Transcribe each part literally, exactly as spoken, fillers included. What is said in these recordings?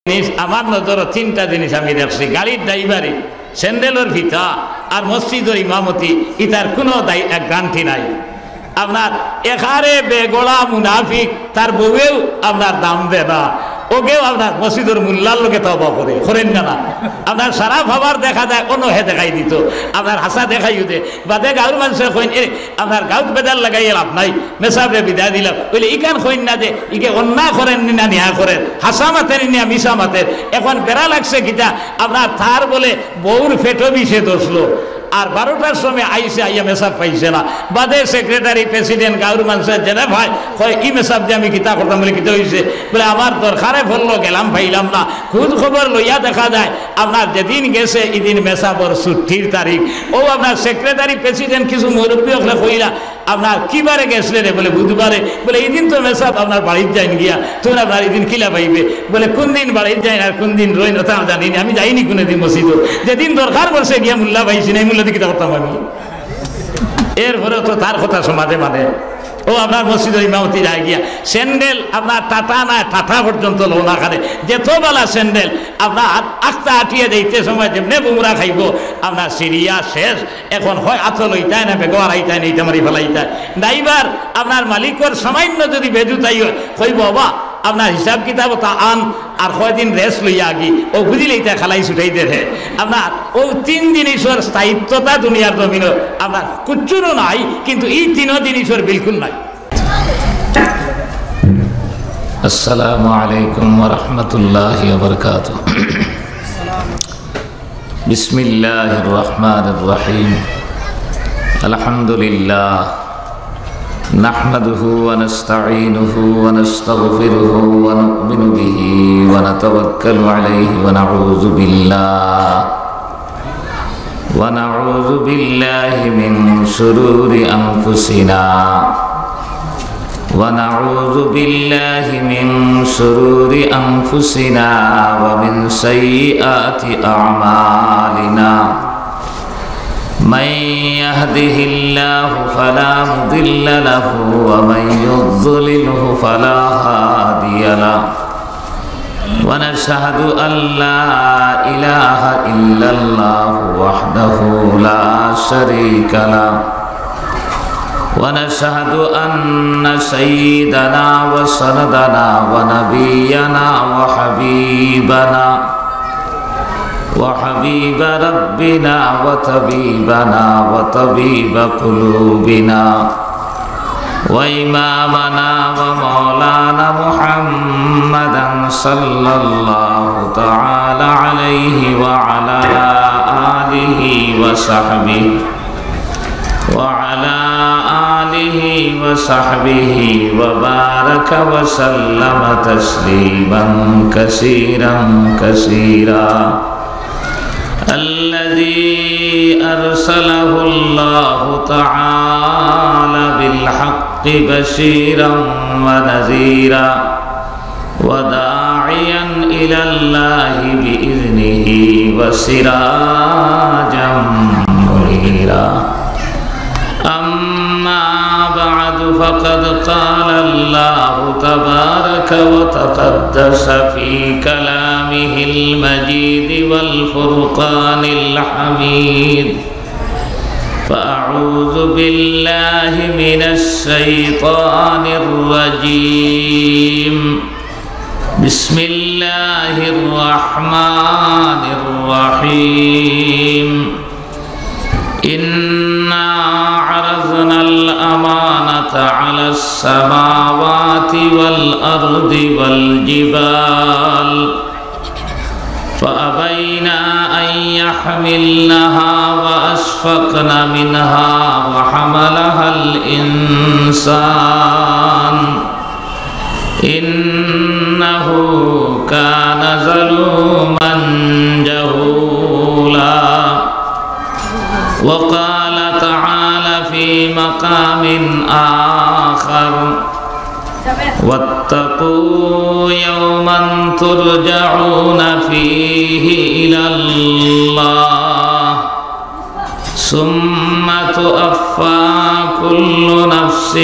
জিনিস, আমার নজরো তিনটা জিনিস আমি দেখছি, গাড়ির ড্রাইভারি, স্যান্ডেলর ফিতা আর মসজিদর ইমামতি, ইতার কুনু দায়-, গ্যারান্টি নাই। আপনার একেবারে বেগড়া মুনাফিক, তার বউয়েও আপনার দাম দেয় না, অগেও আপনার মসজিদর মুল্লার লগে তওবা করে, করেন না, না? আপনার সারা বাবার দেখা যায়, অনো হে দেখাই দিত, আপনার হাছা দেখাইও দে, বাদে গাঁওর মানষে কইন, "এ, আপনার গাঁওত বেজার লাগাইয়া লাভ নাই, মেসাবরে বিদায় দিলাম।" বলে, "ইখান কইন না যে, ইগে অন্যায় করের নি না ন্যায় করের, হাছা মাতের নি না মিছা মাতের, এখন বেড়া লাগছে কিতা?" আপনার তার বলে বউর পেটো বিষে ধরছিল, আর বারোটার সময় আইছে, আইয়া মেসাব পাইছে না। বাদে সেক্রেটারি, প্রেসিডেন্ট, গাঁওর মানষে যেনে পায়, কয়, "ই মেসাব দিয়া আমি কিতা করতাম?" বলে, "কিতা অইছে?" বলে, "আমার দরকারে পড়লো, গেলাম, পাইলাম না।" খোঁজ খবর লইয়া দেখা যায়, আপনার যেদিন গেছে, ইদিন মেসাবর ছুটির তারিখ। ও আপনার সেক্রেটারি, প্রেসিডেন্ট, কিছু মুরব্বি অকলে কইলা, "আপনার কি বারে গেছলে রে?" বলে, "বুধবারে।" বলে, "ইদিন তো মেসাব আপনার বাড়িত যাইন গিয়া, তুমরা আপনার ইদিন কিলা পাইবে?" বলে, "কুন দিন বাড়িত যাইন আর কুন দিন রইন, ওটা আমি জানি না, আমি যাইনি কুনুদিন মসজিদো। যেদিন দরকার পড়ছে গিয়া মুল্লা পাইছি না, এই মুল্লা দি কিতা করতাম আমি?" এরপরে তো তার কথা সমাজে মানে, ও আপনার মসজিদর ইমামতি যায় গিয়া, স্যান্ডেল আপনার টাটা না, টাটা পর্যন্ত লও না খানে, যেত বালা স্যান্ডেল আপনার আখতা আটিয়া যাইতে সময় যেমনে বুমরা খাইব, আপনার সিরিয়া শেষ। এখন হয় আতো লইতায় না, বেগো আড়াইতায় না, ইটা মারি ফেলাইতায়। ড্রাইভার আপনার মালিকর সামান্য যদি বেজুতাই হয়, কইব, "বাবা, আপনার হিসাব কিতাব তা আন, আর কয়দিন রেস্ট লইয়া আগি।" ও বুঝিলে ইটা খালাই ছুটাই দে রে। আপনার ও তিন জিনিসর স্থায়িত্বতা দুনিয়ার জমিনো আপনার কুচ্ছুরও নাই, কিন্তু এই তিনও জিনিসর বিলকুল নাই। السلام عليكم ورحمة الله وبركاته. بسم الله الرحمن الرحيم. الحمد لله، نحمده ونستعينه ونستغفره ونؤمن به ونتوكل عليه ونعوذ بالله، ونعوذ بالله من شرور أنفسنا، ونعوذ بالله من شرور أنفسنا ومن سيئات أعمالنا. من يهده الله فلا مضل له، ومن يضلله فلا هادي له. ونشهد أن لا إله إلا الله وحده لا شريك له، ونشهد أن سيدنا وسندنا ونبينا وحبيبنا، وحبيب ربنا وطبيبنا وطبيب قلوبنا وإمامنا ومولانا محمدا صلى الله تعالى عليه وعلى آله وصحبه، وعلى آله وصحبه وبارك وسلم تسليما كثيرا كثيرا. الذي أرسله الله تعالى بالحق بشيرا ونذيرا وداعيا إلى الله بإذنه وسراجا منيرا. أما بعد، فقد قال الله تبارك وتقدس في كلامه المجيد والفرقان الحميد، فأعوذ بالله من الشيطان الرجيم. بسم الله الرحمن الرحيم. إنا عرضنا الأمانة على السماوات والأرض والجبال فأبين أن يحملنها وأشفقن منها وحملها الإنسان إنه كان ظلوما جهولا. وقال تعالى في مقام آخر: واتقوا يوما ترجعون فيه إلى الله ثم توفى كل نفس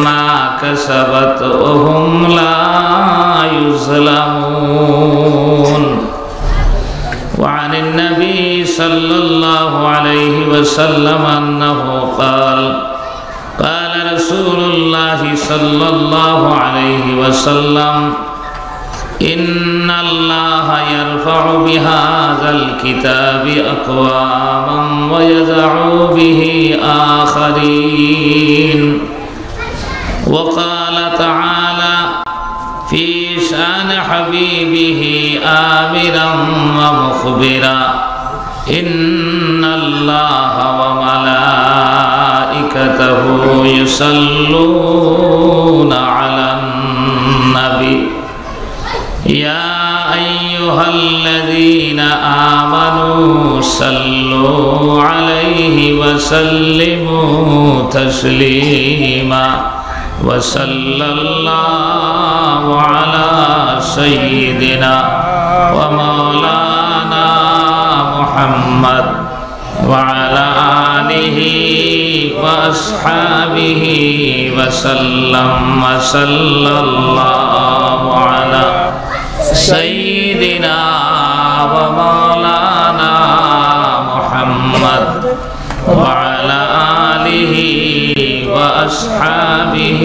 ما كسبت وهم لا يظلمون. وسلم أنه قال، قال رسول الله صلى الله عليه وسلم: إن الله يرفع بهذا الكتاب أقواما ويضع به آخرين. وقال تعالى في شأن حبيبه آمرا ومخبرا: إن الله وملائكته يصلون على النبي، يا أيها الذين آمنوا صلوا عليه وسلموا تسليما. وصلى الله على سيدنا ومولانا محمد وعلى آله وأصحابه وسلم. وصلى الله على سيدنا ومولانا محمد وعلى آله وأصحابه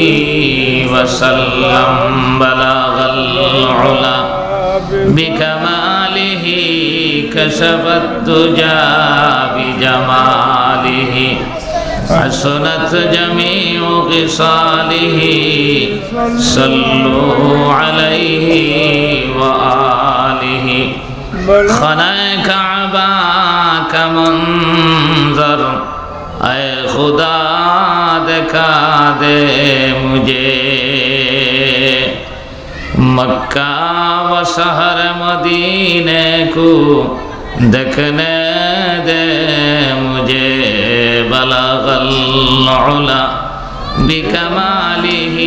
وسلم. بلغ العلا بكماله، كشف الدجى بجماله، حسنت جميع خصاله، صلوا عليه وآله۔ خانہ کعبہ کا منظر، اے خدا دکھا دے مجھے، مکہ و شہر مدینے کو دکھنے دے مجھے۔ بلغ العلا بکمالہ،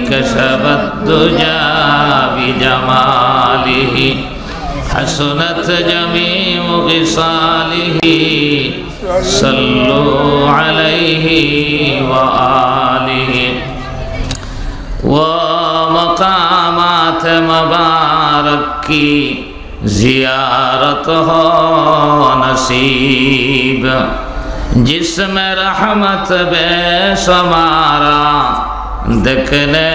کشف الدجی بجمالہ، حسنت جمیع خصالہ، صلوا علیہ وآلہ۔ وہ مقامات مبارک کی زیارت ہو نصیب، جس میں رحمت بے شمارہ دکھنے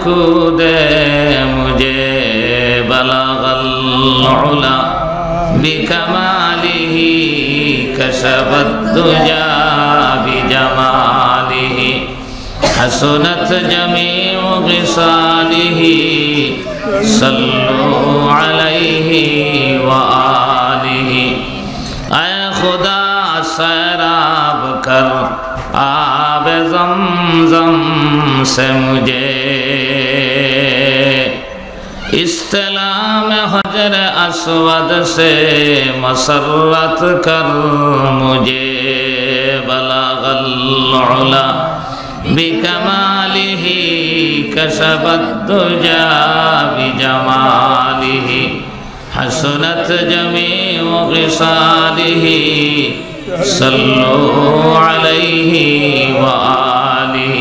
کو دے مجھے۔ بلغ العلا بکمالہ، کشف الدجی بجمالہ، حسنت جمیع خصالہ، صلوا علیہ وآلہ۔ اے خدا، سیراب کر آب زمزم سے مجھے، استلام حجر اسود سے مسرت کر مجھے۔ بلغ العلا بکمالہ، کشف الدجی بجمالہ، حسنت جمیع خصالہ، صلوا علیہ وآلہ۔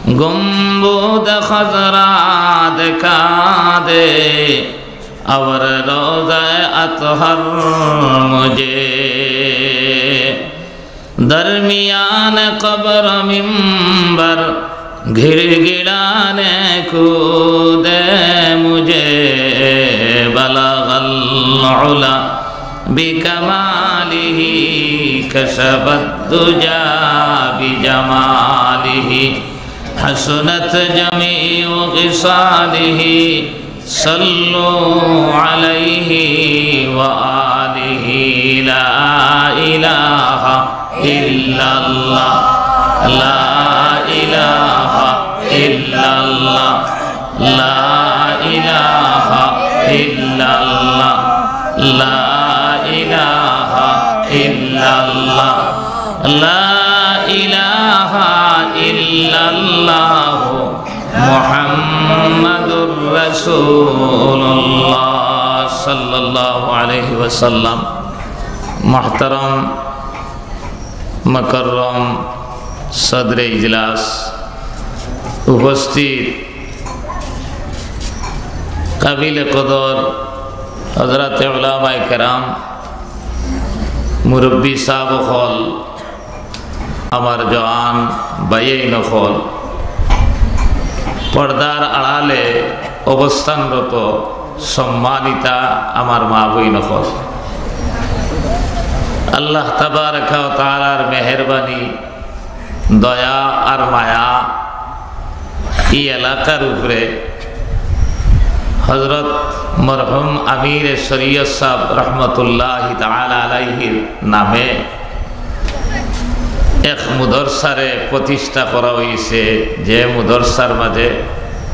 گنبد خضرا دکھا دے اور روضہ اطہر مجھے، درمیان قبر ممبر گڑگڑانے کو دے مجھے۔ بلغ العلا بکمالہ، کشف الدجی بجمالہ، حسنت جمیع خصالہ، صلوا علیہ وآلہ۔ لا الہ الا اللہ، لا الہ الا اللہ، لا الہ الا اللہ، لا الہ الا اللہ، لا الہ الا اللہ، محمد رسول اللہ صلی اللہ علیہ وسلم۔ محترم مکرم صدر اجلاس، উপস্থিত কাবিলে কদর হযরত উলামায়ে কেরাম, মুরব্বী সাব অকল, আমার জওয়ান ভাইয়াইন অকল, পর্দার আড়ালে অবস্থানরত সম্মানিতা আমার মা বইন অকল, আল্লাহ তাবারাকা ওয়া তাআলার মেহেরবানি, দয়া আর মায়া ই এলাকার উপরে হযরত মরহুম আমিরে শরীয়ত সাব রহমতুল্লাহি তাআলা আলাইহির নামে এক মুদরসারে প্রতিষ্ঠা করা অইছে, যে মুদরসার মাঝে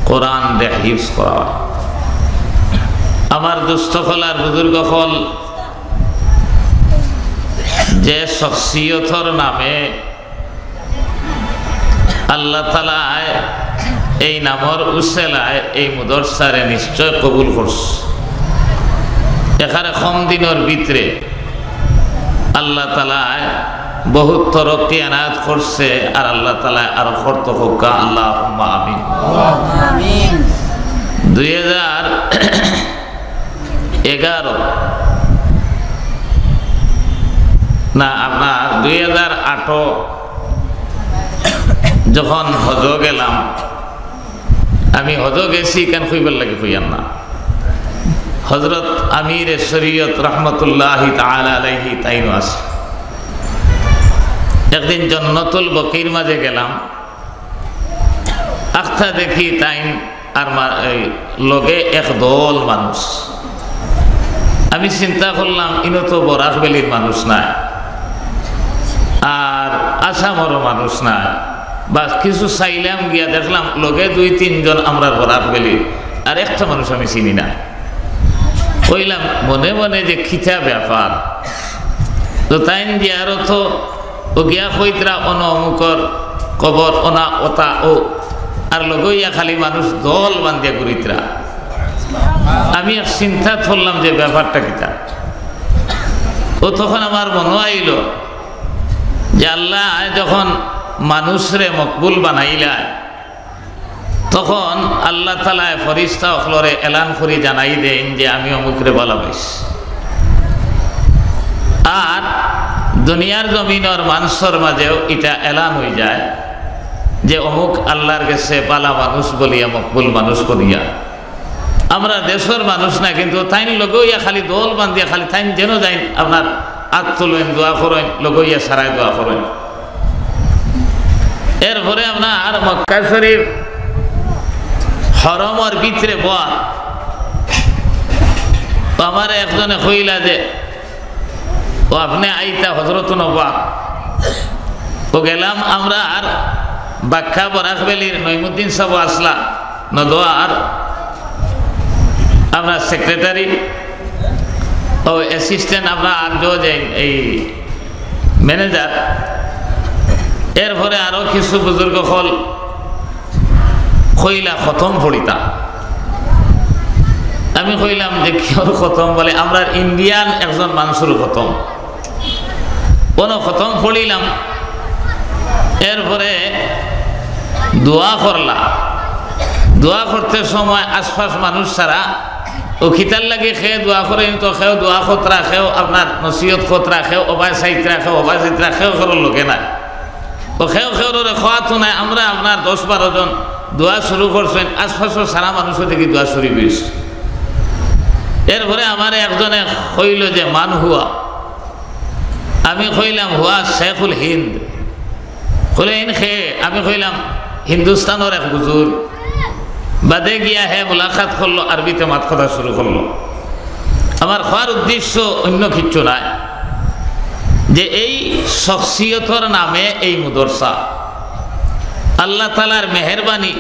কোরআন দে হিফজ করা অয়। আমার দোস্ত অকল আর বুজুর্গ অকল, যে শখসিয়তর নামে আল্লাহ তাআলায় এই নামর উসিলায় এই মুদরসারে নিশ্চয় কবুল করছে। এখানে কম দিনর ভিতরে আল্লাহ তাআলায় বহুত তরক্কি এনায়েত করছে, আর আল্লাহ তাআলায় আরো করতে হউক্কা, আল্লাহুম্মা আমিন। আমিন। দুই হাজার এগারো, না, আপনার দুই হাজার আঠারো যখন হজো গেলাম, আমি হজো গেছি, কেন কইবার লাগি কইয়ার না, হযরত আমিরে শরীয়ত রহমতুল্লাহি তাআলা আলাইহি তাইনও আছে। একদিন জন্নতুল বকির মাঝে গেলাম, আখতা দেখি তাইন আর মা-, এই লগে এক দল মানুষ। আমি চিন্তা করলাম, ইনো তো বরাক ভ্যালির মানুষ নায়, আর আসামরও মানুষ নায়। বাস কিছু চাইলাম, গিয়া দেখলাম লগে দুই তিনজন আমরার বরাক ভ্যালির, আর একটা মানুষ আমি চিনি না। কইলাম মনে মনে যে কিতা ব্যাপার, তো তাইন জিয়ারতো অগিয়া কইতরা অনো অমুকর কবর, অনা অতা অউ, আর লগইয়া খালি মানুষ দল বান্ধিয়া ঘুরিতরা। আমি এক চিন্তাত পড়লাম যে ব্যাপারটা কিতা। ও তখন আমার মনো আইলো যে আল্লায় যখন মানুষরে মকবুল বানাইলায়, তখন আল্লাহ তাআলায় ফিরিস্তা অকলরে এলান করি জানাই দেইন যে আমি অমুকরে ভালা পাইছি। আর দুনিয়ার জমিনর মানষর মাঝেও ইটা এলান অইযায় যে অমুক আল্লার গেছে ভালা মানুষ বলিয়া, মকবুল মানুষ বলিয়া। আমরা দেশর মানুষ না, কিন্তু তাইন লগইয়া খালি দল বান্ধিয়া খালি তাইন যেনো যাইন আপনার আত তুলইন, দোয়া করইন, লগইয়া সারায় দোয়া করইন। এরপরে আপনার মক্কা শরীফ হরমর ভিতরে বওয়া। তো আমারে একজনে কইলা যে, "ও আপনে আইতা হজরত নবা।" তো গেলাম আমরা আর বাক্কা বরাক ভ্যালির নইমুদ্দিন সাব আছলা, নদোয়ার আমরা সেক্রেটারি, ও অ্যাসিস্ট্যান্ট আমরা আর যে এই ম্যানেজার, এরপরে আরো কিছু বুজুর্গ অকল কইলা খতম পড়িতা। আমি কইলাম যে কিওর খতম? বলে, "আমরার ইন্ডিয়ান একজন মানষর খতম।" অনো খতম পড়িলাম, এরপরে দোয়া করলা। দোয়া করতে সময় আশপাশ মানুষ ছাড়া ও কিতার লাগি কেউ দোয়া করইন তো, কেউ দোয়া করতরা, কেউ আপনার নসিহত করতরা, কেউ অবায় চাইতরা, কেউ অবায় চাইতরা, কেউ কেউর লগে নাই। ও কেউ কেউরে কওয়াত নাই, আমরা আপনার দশ বারো জন দোয়া শুরু করছইন, আশপাশর সারা মানুষও দেখি দোয়া শুরু অইছে। এরপরে আমারে একজনে কইল যে, "মান হুয়া?" আমি কইলাম, "হুয়া শেখুল হিন্দ।" কইলে, "ইন কে?" আমি কইলাম, "হিন্দুস্তানর এক বুজুর্গ।" বাদে গিয়া হে মুলাকাত করলো, আরবিতে মাত কথা শুরু করলো। আমার কওয়ার উদ্দেশ্য অন্য কিচ্ছু নায়, যে এই শখসিয়তর নামে এই মুদরসা, আল্লাহ তাআলার মেহেরবানি,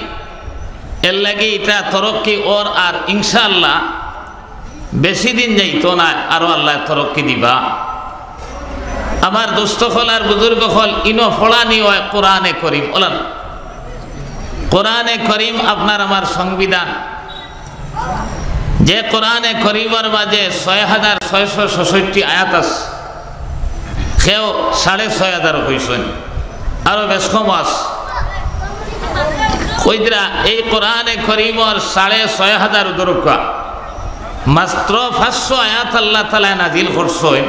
এর লাগি ইটা তরক্কি অর, আর ইনশাআল্লাহ বেশি দিন যাইতো নায়, আরো আল্লায় তরক্কি দিবা। আমার দোস্ত অকল আর বুজুর্গ অকল, ইনো পড়ানি অয় কোরআনে করিম, অলান। কোরআনে করিম আপনার আমার সংবিধান, যে কোরআনে করিমর মাঝে ছয় হাজার ছয়শো ছষট্টি আয়াত আছে, কেউ সাড়ে ছয় হাজার কইছইন, আরো বেশ কম আছে। কইতরা এই কোরআনে করিমর সাড়ে ছয় হাজার উদরকা মাত্র পাঁচশো আয়াত আল্লাহ তাআলায় নাজিল করছইন।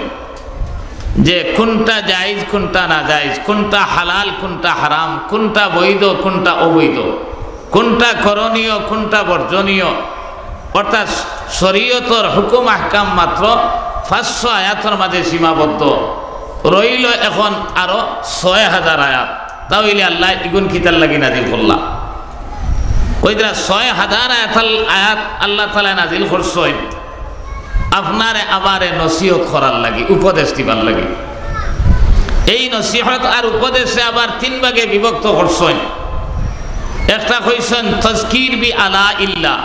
যে কোনটা জায়েজ, কোনটা নাজায়েজ, কোনটা হালাল, কোনটা হারাম, কোনটা বৈধ, কোনটা অবৈধ, কোনটা করণীয়, কোনটা বর্জনীয়, অর্থাৎ শরীয়তর হুকুম আহকাম মাত্র পাঁচশো আয়াতর মাঝে সীমাবদ্ধ। রইল এখন আরো ছয় হাজার আয়াত। তা অইলে আল্লায় ইগুন কিতার লাগি নাজিল করলা? কইরা ছয় হাজার আয়াত আল-, আয়াত আল্লাহ তাআলায় নাজিল করছইন আপনারে আমারে নসিহত করার লাগি, উপদেশ দিবার লাগি। এই নসিহত আর উপদেশে আবার তিন ভাগে বিভক্ত করছইন। একটা কইছইন তাজকির বি আলা ইল্লাহ,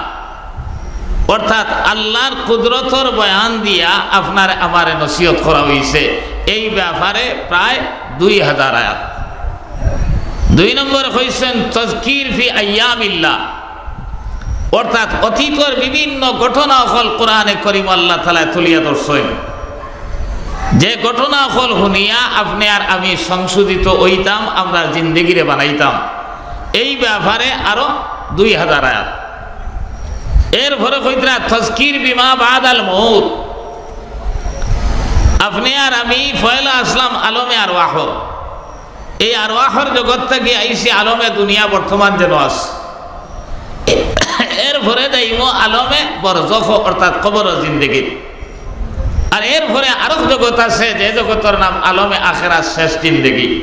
অর্থাৎ আল্লাহর কুদরতর বয়ান দিয়া আপনারে আমারে নসিহত করা অইছে। এই ব্যাপারে প্রায় দুই হাজার আয়াত। দুই নম্বরে কইছইন তাজকির ফি আইয়ামিল্লাহ, অর্থাৎ অতীতর বিভিন্ন ঘটনা অকল কোরআনে করিম আল্লাহ তাআলায় তুলিয়া ধরছইন। যে ঘটনা অকল হুনিয়া আপনে আর আমি সংশোধিত অইতাম, আমরার জিন্দেগিরে বানাইতাম, এই ব্যাপারে আরো দুই হাজার আয়াত। এরপরে কইরা তাজকির বিমা বাদাল মউত, আপনে আর আমি পয়লা আছলাম আলমে আরওয়াহ, এই আরওয়াহর জগৎ থাকি আইছি আলমে দুনিয়া বর্তমান যেন আছে। এরপরে যাইমু আলমে বরজখ, অর্থাৎ কবরর জিন্দেগিত। আর এরপরে আরক জগৎ আছে, যে জগৎর নাম আলমে আখেরাত, শেষ জিন্দেগি।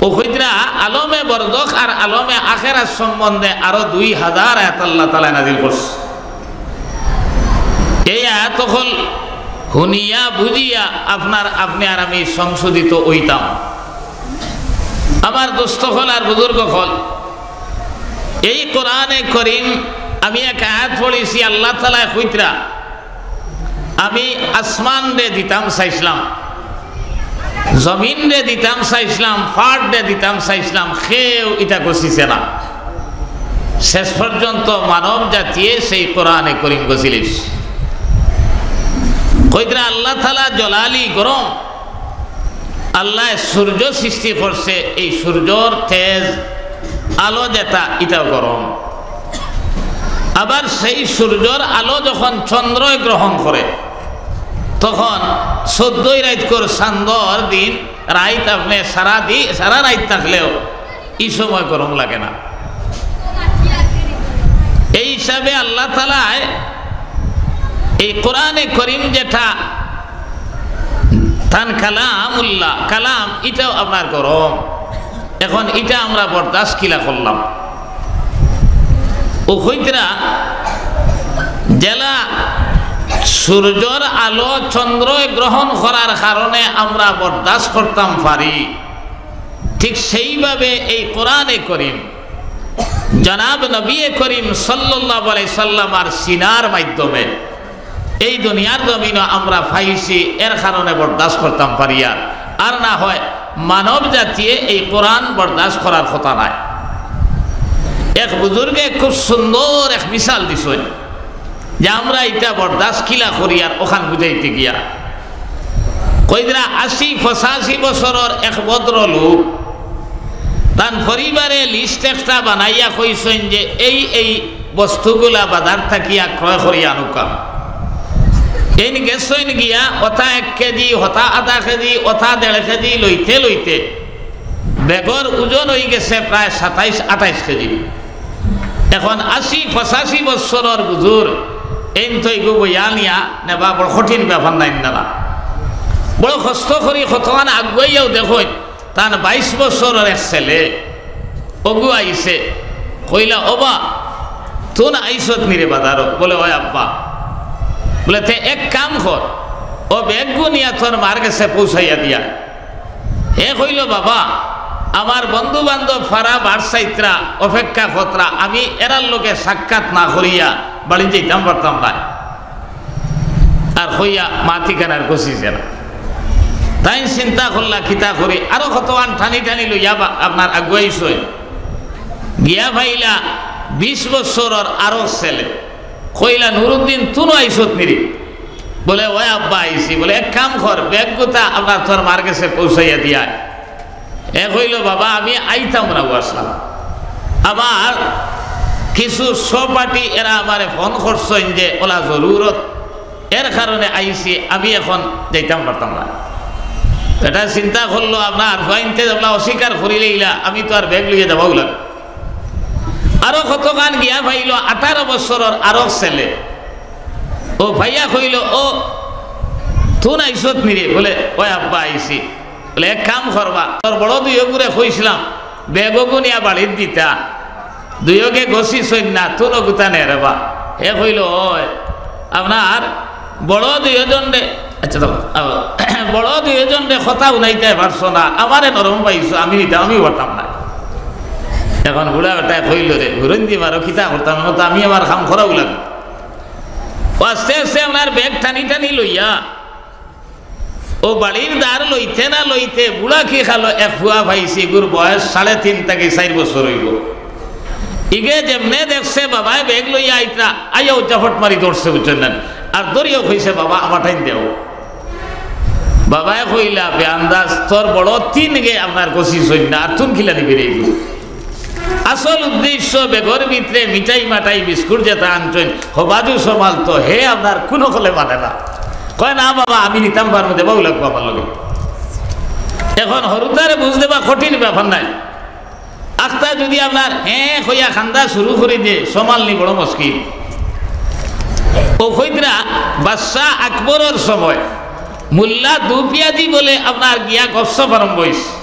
অউ কইরা আলমে বরজখ আর আলমে আখেরাত সম্বন্ধে আরো দুই হাজার আয়াত আল্লাহ তাআলায় নাজিল করছে। এই আয়াত অকল হুনিয়া বুঝিয়া আপনার, আপনে আর আমি সংশোধিত অইতাম। আমার দোস্ত অকল আর বুজুর্গ অকল, এই কোরআনে করিম আমি এক আয়াত পড়ছি, আল্লাহ তাআলায় কইরা, আমি আসমানরে দিতাম চাইছলাম, জমিনরে দিতাম চাইছলাম, পাহাড়রে দিতাম চাইছলাম, কেউ ইটা গছিছে না। শেষ পর্যন্ত মানব জাতিয়ে সেই কোরআনে করিম গছিলিছে। কইরা আল্লাহ তাআলা জলালি গরম, আল্লায় সূর্য সৃষ্টি করছে, এই সূর্যর তেজ, আলো যেটা, ইটাও গরম। আবার সেই সূর্যর আলো যখন চন্দ্রয় গ্রহণ করে, তখন চৌদ্দই রাইত কর চান্দর দিন, রাইত আপনে সারা দি-, সারা রাইত থাকলেও ই সময় গরম লাগে না। এই হিসাবে আল্লাহ তাআলায় এই কোরআনে করিম যেটা তান কালামুল্লাহ, কালাম, ইটাও আপনার গরম। এখন ইটা আমরা বরদাস্ত কিলা করলাম? অউ কইরা যেলা সূর্যর আলো চন্দ্রয় গ্রহণ করার কারণে আমরা বরদাস্ত করতাম পারি, ঠিক সেইভাবে এই কোরআনে করিম জনাব নবী করিম সাল্লাল্লাহু আলাইহি সাল্লাম আর সিনার মাধ্যমে এই দুনিয়ার জমিনো আমরা পাইছি, এর কারণে বরদাস্ত করতাম পারি আর, আর না হয় মানব জাতিয়ে এই কোরআন বরদাস্ত করার কথা নায়। এক বুজুর্গে খুব সুন্দর এক মিসাল দিছইন যে আমরা ইটা বরদাস্ত কিলা করি আর অখান বুঝাইতে গিয়া কইরা আশি পঁচাশি বছরর এক ভদ্রলোক তান পরিবারে লিস্ট একটা বানাইয়া কইছইন যে এই এই বস্তুগুলা বাজার থাকিয়া ক্রয় করিয়া আনুকা। এইন গেছইন গিয়া অতা এক কেজি, অতা আধা কেজি, অতা দেড় কেজি লইতে লইতে ব্যাগর ওজন অইগেছে প্রায় সাতাইশ আটাইশ কেজি। এখন আশি পঁচাশি বছরর বুজুর্গ, এইন তো ইগু বইয়া নিয়া নেবা বড় কঠিন ব্যাপার নায় না। বড় কষ্ট করি কতখান আগুয়াইয়াও দেখইন, তান বাইশ বছরর এক ছেলে অগু আইছে, কইলা, "ওবা, তুন আইছত নি রে বাজারো?" বলে, "ওয় আব্বা।" বলে, "তে এক কাম কর, অউ ব্যাগগু নিয়া তোর মার গেছে পৌঁছাইয়া দিয়া।" হে কইলো, "বাবা, আমার বন্ধু বান্ধব ফারা বার সাইতরা অপেক্ষা করতরা, আমি এরার লগে সাক্ষাৎ না করিয়া বাড়ি যাইতাম পারতাম না।" আর কইয়া মা ঠিকানার গছিছে না। তাইন চিন্তা করলা, "কিতা করি?" আরো কতখান টানি টানি লইয়া বা-, আপনার আগুয়াইছইন। গিয়া পাইলা বিশ বছরর আরো ছেলে। কইলা, "নুরুদ্দিন, তুনও আইছত নি রে?" বলে, "ওয় আব্বা, আইছি।" বলে, "এক কাম কর, ব্যাগগুতা আপনার তোর মার গেছে পৌঁছাইয়া দিয়া আয়।" হে কইলো, "বাবা, আমি আইতাম না, অউ আছলাম। আমার কিছু সহপাঠী এরা আমারে ফোন করছইন যে অলা জরুরত, এর কারণে আইছি, আমি এখন যাইতাম পারতাম না। এটা চিন্তা করলো, আপনার ফুয়াইন্তে যেবলা অস্বীকার করিলাইলা, আমি তো আর ব্যাগ লইয়া যাওয়াও লাগবো। আরো কতখান গিয়া পাইলো আঠারো বছরর আরো ছেলে। ও ভাইয়া কইলো, "ও, তুন আইছত নি রে?" বলে, "ওই আব্বা আইছি।" বলে, "এক কাম করবা, তোর বড় দুইওগুরে কইছিলাম, ব্যাগগু নিয়া বাড়িত দিতা, দুইওগে গছিছইন না, তুন অগুতা নে রে বা।" হে কইলো, "ওই, আপনার বড় দুইওজনরে, আচ্ছা, তো, আহ, বড় দুইওজনরে কথা হুনাইতায় পারছো না, আমারে নরম পাইছো, আমি নিতাম, আমি পারতাম না।" এখন বুড়া বেটায় কইলো, "রে, হুরইন দি মারো, কিতা করতাম, এখন তো আমি আমার কাম করাও লাগবো।" ও আস্তে আস্তে আপনার ব্যাগ টানি টানি লইয়া ও বাড়ির দ্বার লইতে না লইতে বুড়া কি খালো এক ফুয়া পাইছে, ইগুর বয়স সাড়ে তিন থাকি চাইর বছর অইবো। ইগে যেমনে দেখছে বাবায় ব্যাগ লইয়া আইতরা, আইয়া উজ্জাফট মারি ধরছে, বুঝছইন না? আর ধরিয়াও কইছে, "বাবা, আমার টাইম দেও।" বাবায় কইলা, "বেআন্দাজ, তোর বড় তিনগে আপনার গছিছইন না, আর তুন কিলা নিবি রে ইগু?" আসল উদ্দেশ্য ব্যাগর ভিতরে মিঠাই মাঠাই বিস্কুট যেটা আনছইন, হবাজু সমাল তো হে আপনার কুনু কলে মানে না। কয়, "না বাবা, আমি নিতাম পারমু, দেবাও লাগবো আমার লগে।" এখন হুরুতারে বুঝ দেবা কঠিন ব্যাপার নায়। আখতা যদি আপনার হে কইয়া কান্দা শুরু করি দে, সমাল নি বড় মুশকিল। ও কইতরা বাদশা আকবরর সময় মোল্লা দুপিয়াজি বলে আপনার গিয়া গপসপ আরম্ভ অইছে।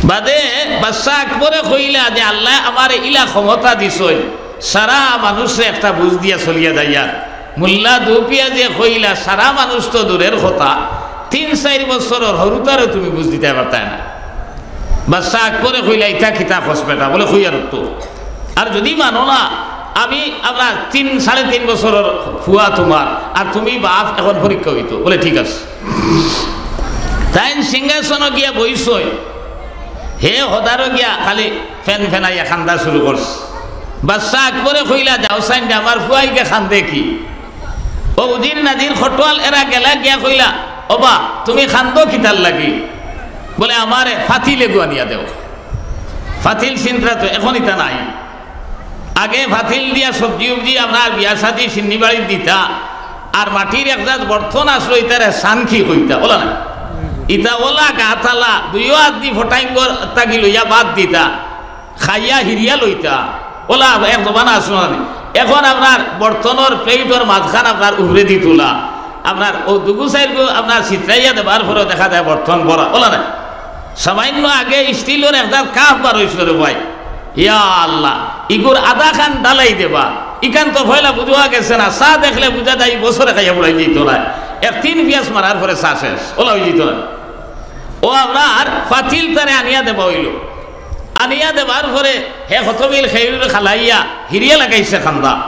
বাদে বাদশা আকবরে কইলা যে, "আল্লায় আমারে ইলা ক্ষমতা দিছইন, সারা মানুষরে একটা বুঝ দিয়া চলিয়া যাইয়ার।" মোল্লা দুপিয়াজে কইলা, "সারা মানুষ তো দূরের কথা, তিন চাইর বছরর হুরুতারেও তুমি বুঝ দিতায় পারতায় না।" বাদশা আকবরে কইলা, "ইতা কিতা কস বেটা?" বলে, "কইয়ার তো।" আর যদি মানো না, আমি আপনার তিন, সাড়ে তিন বছরর ফুয়া তুমার, আর তুমি বাপ, এখন পরীক্ষা অইতো। বলে, "ঠিক আছে।" তাইন সিংহাসনো গিয়া বইছইন, হে হদারো গিয়া খালি ফেন ফেনাইয়া কান্দা শুরু করছে। বাদশা আকবরে কইলা, "যাও চাইন দে, আমার ফুয়াইগে কান্দে কি?" ও উজির নাজির খটোয়াল এরা গেলা গিয়া কইলা, "ওবা, তুমি কান্দো কিতার লাগি?" বলে, "আমারে ফাতিল এগু আনিয়া দেও।" ফাতিল চিনতরা তো, এখন ইতা নাই। আগে ফাতিল দিয়া সবজি উবজি আপনার বিয়া শাদি শিন্নি বাড়িত দিতা, আর মাটির এক জাত বর্তন আছলো, ইতারে সানকি কইতা, অলা না? ইতা অলা গাতালা, দুইও আত দি ফটাইঙ্গর তাগি লইয়া বাদ দিতা, খাইয়া হিরিয়া লইতা, অলা এক জমানা আছলো না নি? এখন আপনার বর্তনর প্লেটর মাঝখান আপনার উপরেদি তুলা, আপনার ও দুগু চাইরগু আপনার ছিতরাইয়া দেবার পরেও দেখা যায় বর্তন ভরা, অলা না? সামান্য আগে স্টিলর এক জাত কাপ বার অইছলো রে ভাই। ইয়া আল্লাহ, ইগুর আধাখান ডালাই দেবা। ইখান তো পয়লা বুঝা গেছে না, চা দেখলে বুঝা যায়, ই বছরে খাইয়া বুড়াই যাইতো না। এক তিন পিয়াস মারার পরে চা শেষ, অলা অই যাইতো না। ও আপনার ফাতিল তারে আনিয়া দেবা অইলো। আনিয়া দেবার পরে হে কতবিল খেউর খালাইয়া হিরিয়া লাগাইছে কান্দা।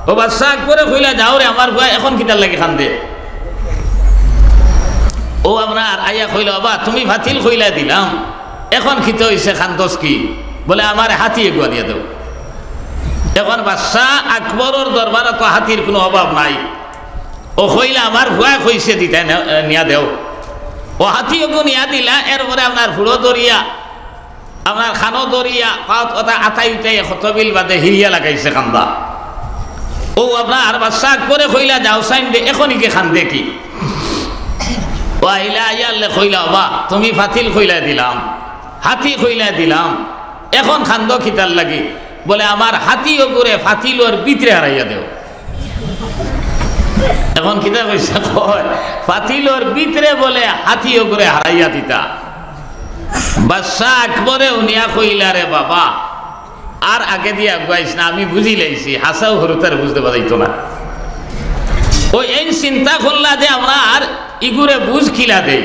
ও বাদশা আকবরে কইলা, "যাও রে, আমার ফুয়া এখন কিতার লাগি কান্দে?" ও আপনার আইয়া কইলা, "ওবা, তুমি ফাতিল কইলা দিলাম, এখন কিতা অইছে, কান্দস কি?" বলে, "আমারে হাতি এগু আনিয়া দেও।" এখন বাদশা আকবরর দরবারো তো হাতির কুনু অভাব নাই। ও কইলা, "আমার ফুয়ায় কইছে দিতায়, নে-, নিয়া দেও।" ও হাতি এগু নিয়া দিলা, এরপরে আপনার ফুড়ো ধরিয়া, আপনার কানো ধরিয়া, পাওত কথা আতাই উতাই কতবিল বাদে হিরিয়া লাগাইছে কান্দা। ও আপনার বাদশা আকবরে কইলা, "যাও চাইন দে, এখন ইগে কান্দে কি?" ও আইলা, আইয়ারলে কইলা, "ওবা, তুমি ফাতিল কইলা দিলাম, হাতি কইলা দিলাম, এখন কান্দো কিতার লাগি?" বলে, "আমার হাতি ওগুরে ফাতিলর ভিতরে হারাইয়া দেও।" এখন কিতা কইছে? কয়, ফাতিলর ভিতরে বলে হাতি ওগুরে হারাইয়া দিতা। বাদশা আকবরে হুনিয়া কইলা, "রে বাবা, আর আগেদি আগুয়াইস না, আমি বুঝিলাইছি, হাছাউ হুরুতারে বুঝ দেবা যাইতো না।" ও এইন চিন্তা করলা যে আমরা আর ইগুরে বুঝ কিলা দেই।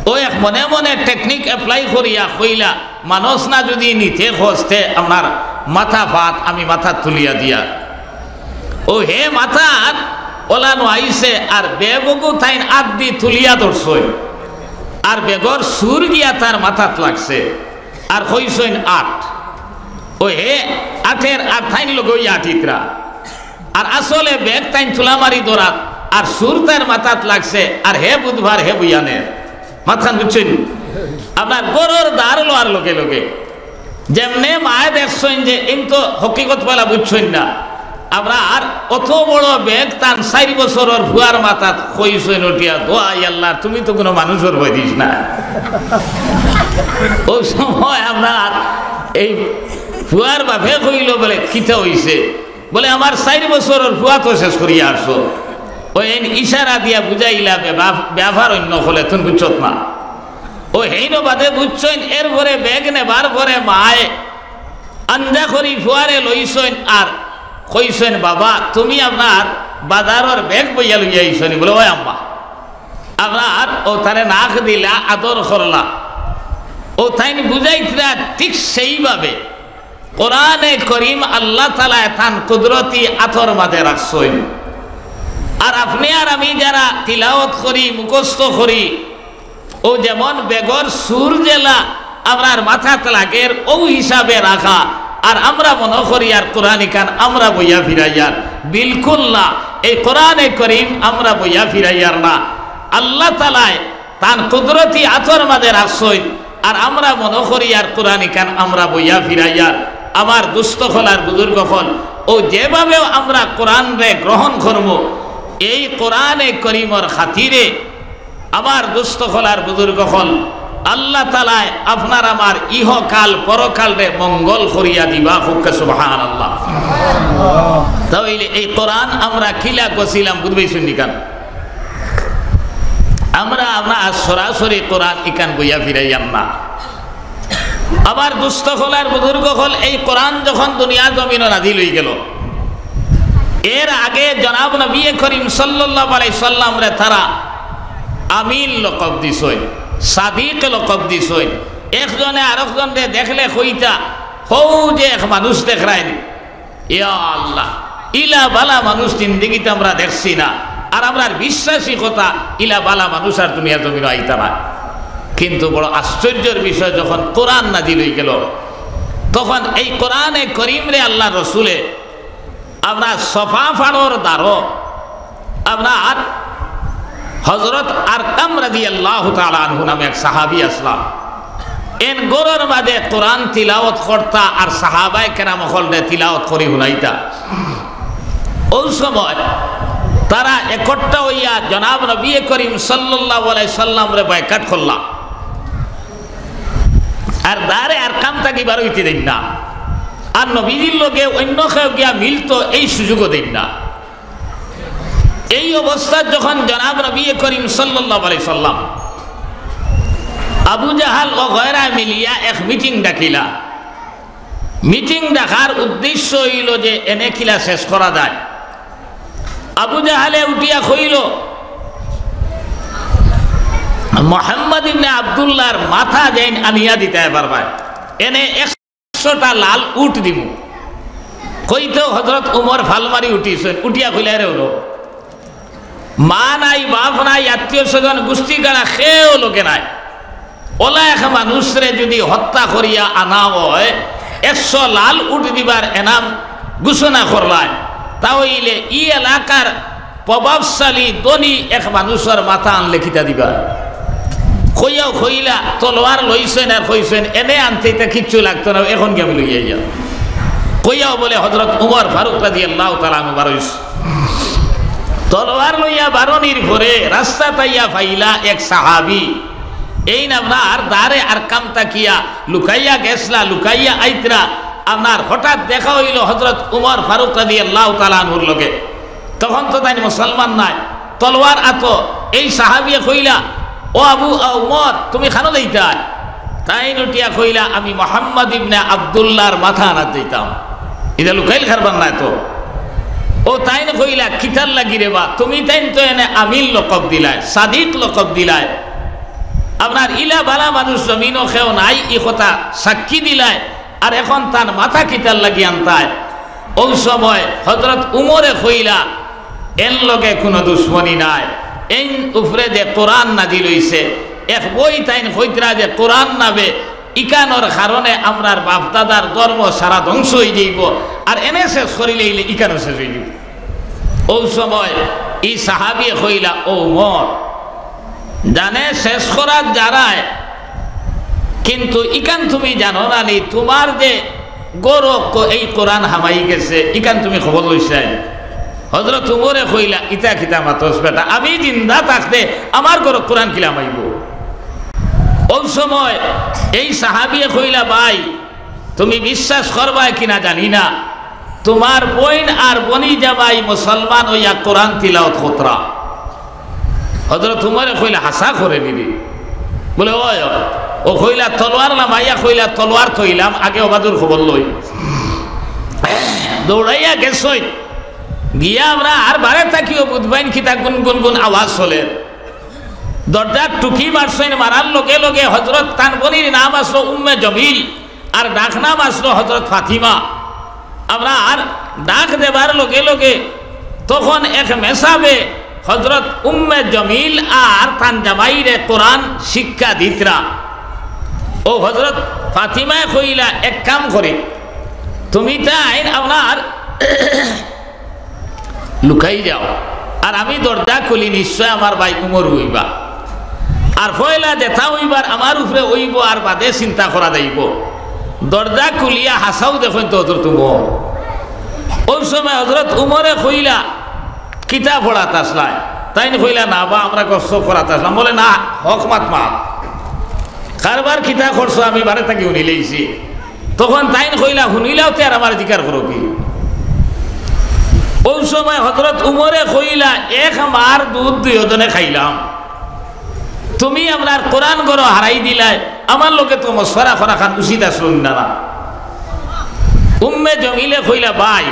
ও এক মনে মনে technique apply করিয়া কইলা, "মানুষ না যদি নিতে খোঁজতে আপনার মাথা ফাত, আমি মাথা তুলিয়া দিয়া।" ও হে মাথার ওলানো আইছে, আর ব্যাগগু তাইন আত দি তুলিয়া ধরছইন, আর ব্যাগর সুর গিয়া তার মাথাত লাগছে, আর কইছইন আট। ও হে আটের আর তাইন লগে অইয়া আটিতরা। আর আসলে ব্যাগ তাইন তুলা মারি ধরাত, আর সুর তার মাথাত লাগছে, আর হে বুধবার হে বুয়ানের। মাতখান বুঝছইন? আপনার গরর দার লওয়ার লগে লগে যেমনে মায়ে দেখছইন যে ইন তো হকিকত বালা বুঝছইন না, আপনার অত বড় ব্যাগ তান চাইর বছরর ফুয়ার মাথাত কইছইন উঠিয়া, "দোয়াই আল্লাহ, তুমি তো কুনু মানুষর ভয় দিছ না।" অউ সময় আপনার এই ফুয়ার বাপে কইলো বলে, "কিতা অইছে?" বলে, "আমার চাইর বছরর ফুয়া তো শেষ করিয়া আরছো।" অউ এন ইশারা দিয়া বুঝাইলা, "বে-, বাপ-, ব্যাপার অইন্য অকলে, তুন বুঝছত না।" অউ হেইন বাদে বুঝছইন, এরপরে ব্যাগ নেবার পরে মায় আঞ্জা করি ফুয়ারে লইছইন আর কইছইন, "বাবা, তুমি আপনার বাজারর ব্যাগ বইয়া লইয়া আইছো নি?" বলে, "অয় আম্মা।" আপনার অউ তারে নাক দিলা, আদর করলা। অউ তাইন বুঝাইতরা ঠিক সেইভাবে কোরআনে করিম আল্লাহ তাআলায় তান কুদরতি আতর মাঝে রাখছইন। আর আপনে আর আমি যারা তিলাওয়াত করি, মুখস্থ করি, অউ যেমন ব্যাগর সুর যেলা আমরার মাথাত লাগের, অউ হিসাবে রাখা। আর আমরা মনো করি আর কোরআন ইখান আমরা বইয়া ফিরাইয়ার, বিলকুল না। এই কোরআনে করিম আমরা বইয়া ফিরাইয়ার না, আল্লাহ তাআলায় তান কুদরতি আতর মাঝে রাখছইন। আর আমরা মনো করি আর কোরআন ইখান আমরা বইয়া ফিরাইয়ার। আমার দুস্ত অকল আর বুজুর্গ অকল, অউ যেভাবেও আমরা কোরআনরে গ্রহণ করমু, এই কোরআনে করিমর খাতিরে আমার দুস্ত অকল আর বুজুর্গ অকল, আল্লাহ তাআলায় আপনার আমার ইহকাল পরকালরে মঙ্গল করিয়া দিবা। কউক্কা সুবহানাল্লাহ। তাইলে এই কোরআন আমরা কিলা গছিলাম, বুঝবাই শুননি কান? আমরা, আমরা আজ সরাসরি কোরআন ইখান বইয়া ফিরাইয়ার না। আমার দুস্ত অকল আর বুজুর্গ অকল, এই কোরআন যখন দুনিয়ার জমিনো নাজিল অইগেলো, এর আগে জনাব নবী করিম সাল্লাল্লাহু আলাইহি সাল্লামরে তারা আমিন লকব দিছইন, সাদিক লকব দিছইন। একজনে আরকজনরে দেখলে কইতা, "হউ যে এক মানুষ দেখরায়নি।" ইয়া আল্লাহ, ইলা বালা মানুষ জিন্দেগিত আমরা দেখছি না। আর আমরার বিশ্বাসী কথা, ইলা বালা মানুষ আর দুনিয়ার জমিনো আইতা না। কিন্তু বড় আশ্চর্যর বিষয়, যখন কোরআন নাজিল অইগেলো, তখন এই কোরআনে করিমরে আল্লার রসুলে আপনার সফা পাড়র দ্বারো আপনার হযরত আরকাম রাদিয়াল্লাহু তাআলা আনহু নামে এক সাহাবী আছলা। এন ঘরর মাঝে কোরআন তিলাওয়াত করতা আর সাহাবায়ে কেরাম অকলরে তিলাওয়াত করি হুনাইতা। অউ সময় তারা একট্টা অইয়া জনাব নবী করিম সাল্লাল্লাহু আলাইহি সাল্লামরে বয়কট করলা। আর দারে আরকাম থাকি বার অইতে দেইন না। আর নবীজির লগে অইন্য কেউ গিয়া মিলতো, এই সুযোগও দেইন না। এই অবস্থাত যখন জনাব নবী করিম সাল্লাল্লাহু আলাইহি সাল্লাম, আবু জাহাল ও গয়রা মিলিয়া এক মিটিং ডাকিলা। মিটিং ডাকার উদ্দেশ্য অইলো যে এনে কিলা শেষ করা যায়। আবু জাহালে উঠিয়া কইলো, "মুহাম্মদ ইবনে আব্দুল্লাহর মাথা যেইন আনিয়া দিতায় পারবায়, এনে একশোটা লাল উট দিমু।" কইতেউ হযরত উমর ফাল মারি উঠিছইন, উঠিয়া কইলা, "রে উরো, মা নাই, বাপ নাই, আত্মীয় স্বজন, গুষ্টি গাড়া কেউ লগে নাই। অলা এক মানুষরে যুদি হত্যা করিয়া আনা অয়, একশো লাল উট দিবার এনাম ঘোষণা করলায়, তা অইলে ই এলাকার প্রভাবশালী ধনী এক মানুষর মাথা আনলে কিতা দিবা?" কইয়াউ কইলা, তলোয়ার লইছইন আর কইছইন, "এনে আনতে ইতা কিচ্ছু লাগতো না, এখন গিয়া আমি লইয়া যাও।" কইয়াউ বলে হযরত উমর ফারুক রাদিয়াল্লাহু তাআলা আনহু বারইছইন। তলোয়ার লইয়া বারনির পরে রাস্তাত আইয়া পাইলা এক সাহাবী, এইন আপনার দারে আরকাম থাকিয়া লুকাইয়া গেছলা, লুকাইয়া আইতরা, আপনার হঠাৎ দেখা অইলো হযরত উমর ফারুক রাদিয়াল্লাহু তাআলা আনহুর লগে। তখন তো তাইন মুসলমান নায়, তলোয়ার আতো। এই সাহাবিয়ে কইলা, "ও আবু, আ, উমর, তুমি কানো যাইতায়?" তাইন উঠিয়া কইলা, "আমি মুহাম্মদ ইবনে আব্দুল্লাহর মাথা আনাত যাইতাম।" ইটা লুকাইল কারবার নায় তো। অউ তাইন কইলা, "কিতার লাগি রে বা? তুমি তাইন তো এনে আমিন লকব দিলায়, সাদিক লকব দিলায়, আপনার ইলা বালা মানুষ জমিনো কেউ নাই, ই কথা সাক্ষী দিলায়, আর এখন তান মাথা কিতার লাগি আনতায়?" অউ সময় হযরত উমরে কইলা, "এন লগে কুনু দুশমনি নাই, এইন উপরে যে কোরআন নাজিল অইছে, এক বই তাইন কইতরা যে কোরআন নামে, ইখানর কারণে আমরার বাপ-দাদার ধর্ম সারা ধ্বংস অইযাইবো, আর এনে শেষ করিলাইলে ইখানও শেষ অইযাইবো।" অউ সময় ই সাহাবিয়ে কইলা, "ও উমর, জানে শেষ করাত যারায়, কিন্তু ইখান তুমি জানো না নি, তুমার যে ঘরো ক-, এই কোরআন হামাই গেছে, ইখান তুমি খবর লইছাইন?" হজরত উমরে কইলা, "ইতা কিতা মাতস বেটা, আমি জিন্দা থাকতে আমার ঘরো কোরআন কিলা হামাইবো?" অউ সময় এই সাহাবিয়ে কইলা, "ভাই, তুমি বিশ্বাস করবায় কিনা জানি না, তুমার বইন আর বনি জামাই মুসলমান অইয়া কোরআন তিলাওত করতরা।" হজরত উমরে কইলা, "হাছা করে নি রে?" বলে, "অয়, অয়।" অউ কইলা, "তলোয়ার লামাইয়া," কইলা, "তলোয়ার থইলাম, আগে অবাদুর খবর লই।" দৌড়াইয়া গেছইন, গিয়া আমরা আর বারে থাকিও বুঝবাইন কিতা গুন গুন গুন আওয়াজ চলের। দরজাত টুকি মারছইন, মারার লগে লগে হজরত তান বনির নাম আছলো উম্মে জমিল, আর ডাক নাম আছলো হজরত ফাতিমা। আমরা আর ডাক দেবার লগে লগে তখন এক মেসাবে হজরত উম্মে জমিল আর তান জামাইরে কোরআন শিক্ষা দিতরা। অউ হজরত ফাতিমায় কইলা, "এক কাম করি, তুমি তাইন আপনার লুকাই যাও, আর আমি দরজা খুলি, নিশ্চয় আমার ভাই উমর অইবা। আর পয়লা যেতা অইবার আমার উপরে অইবো, আর বাদে চিন্তা করা যাইবো।" দরজা খুলিয়া হাছাউ দেখইন তো হজরত উমর। অউ সময় হজরত উমরে কইলা, "কিতা পড়াত আছলায়?" তাইন কইলা, "না বা, আমরা গফসফ করাত আছলাম।" বলে, "না, হক মাত মাত। কারবার কিতা করছো আমি বারে থাকি হুনিলাইছি।" তখন তাইন কইলা, "হুনিলাও তে আর আমারে জিকার করো কি?" অউ সময় হজরত উমরে কইলা, "এক মার দুধ দুইওজনে খাইলাম, তুমি আমরার কোরআন ঘরো হারাই দিলায়, আমার লগে তো মশওয়ারা করাখান উচিত আছলো না, না?" উম্মে জমিলে কইলা, "ভাই,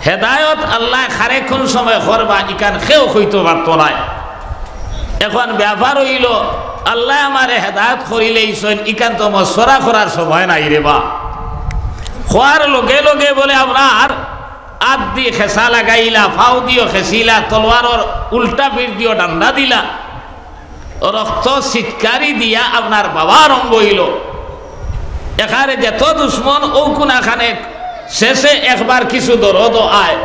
হেদায়ত আল্লায় কারে কুন সময় করবা, ইখান কেউ কইতো পারতো নায়। এখন ব্যাপার অইলো, আল্লায় আমারে হেদায়ত করিলাইছইন, ইখান তো মশওয়ারা করার সময় নাই রে বা।" কওয়ার লগে লগে বলে আপনার আত দি খেছা লাগাইলা, ফাও দিও খেছিলা, তলোয়ারর উল্টা পিঠ দিও ডান্ডা দিলা। রক্ত ছিটকারি দিয়া আপনার বাবা আরম্ভ অইলো। এখানে যত দুশমন অউ কুনাখানে শেষে একবার কিছু দরদ আয়।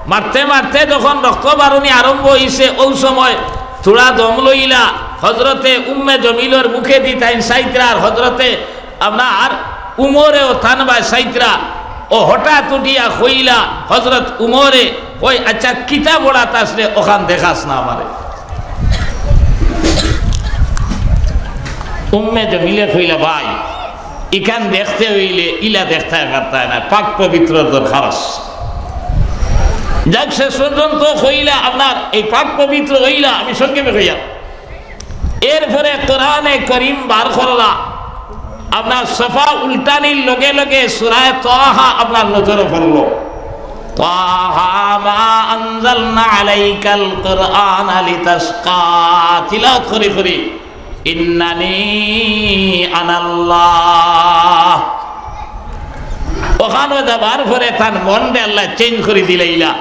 মারতে মারতে যখন রক্ত বারুনি আরম্ভ অইছে, অউ সময় থুড়া দম লইলা, হজরতে উম্মে জমিলর মুখেদি তাইন চাইতরা, আর হজরতে আপনার উমরেও তান বায় চাইতরা। অউ হঠাৎ উঠিয়া কইলা হজরত উমরে, "ওই আচ্ছা, কিতা পড়াত আছলে অখান দেখাস না আমারে?" উম্মে জমিলে কইলা, "ভাই, ইখান দেখতে অইলে ইলা দেখতায় পারতায় না, পাক পবিত্র দরকার আছে।" যাক, শেষ পর্যন্ত কইলা, আপনার এই পাক পবিত্র অইলা, আমি সংক্ষেপে কইয়া, এরপরে কোরআনে করিম বার করলা, আপনার সফা উল্টানির লগে লগে সূরায়ে তাহা আপনার নজরো পড়লো। "তাহা মা আনজালনা আলাইকাল কুরআনা লিতাশকা।" তিলাওয়াত করি করি, "ইন্নানি আনাল্লাহ।" অখানো যাবার পরে তান মনরে আল্লায় change করি দিলাইলা।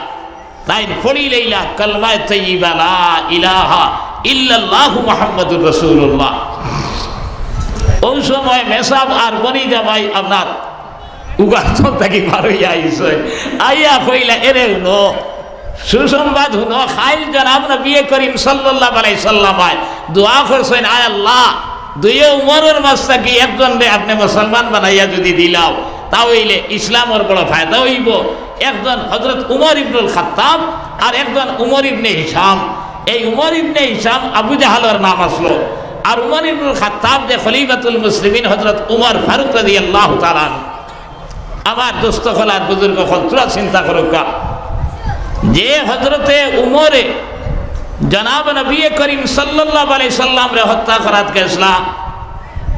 তাইন পড়িলাইলা কলমায়ে তৈয়বা, লা ইলাহা ইল্লাল্লাহু মুহাম্মাদুর রাসূলুল্লাহ। অউ সময় মেসাব আর বনি জামাই আপনার উগার তল থাকি বার অইয়া আইছইন। আইয়া কইলা, "এরে হুনো, সুসংবাদ হুনো, কাইল জনাব নবী করিম সাল্লাল্লাহু আলাইহি সাল্লামে দোয়া করছইন, আয় আল্লাহ, দুইও উমরর মাঝ থাকি একজনরে আপনে মুসলমান বানাইয়া যুদি দিলাও, তা অইলে ইসলামর বড় ফায়দা অইবো।" একজন হজরত উমর ইবনুল খাত্তাব আর একজন উমর ইবনে হিশাম। এই উমর ইবনে হিশাম আবু জাহালর নাম আছলো, আর উমর ইবনুল খাত্তাব যে খলিফাতুল মুসলিমিন হজরত উমর ফারুক রাদিয়াল্লাহু তাআলা আনহু। আমার দোস্ত অকল আর বুজুর্গ অকল, থুড়া চিন্তা করউক্কা, যে হজরতে উমরে জনাব নবী করিম সাল্লাল্লাহু আলাইহি সাল্লামরে হত্যা করাত গেছলা,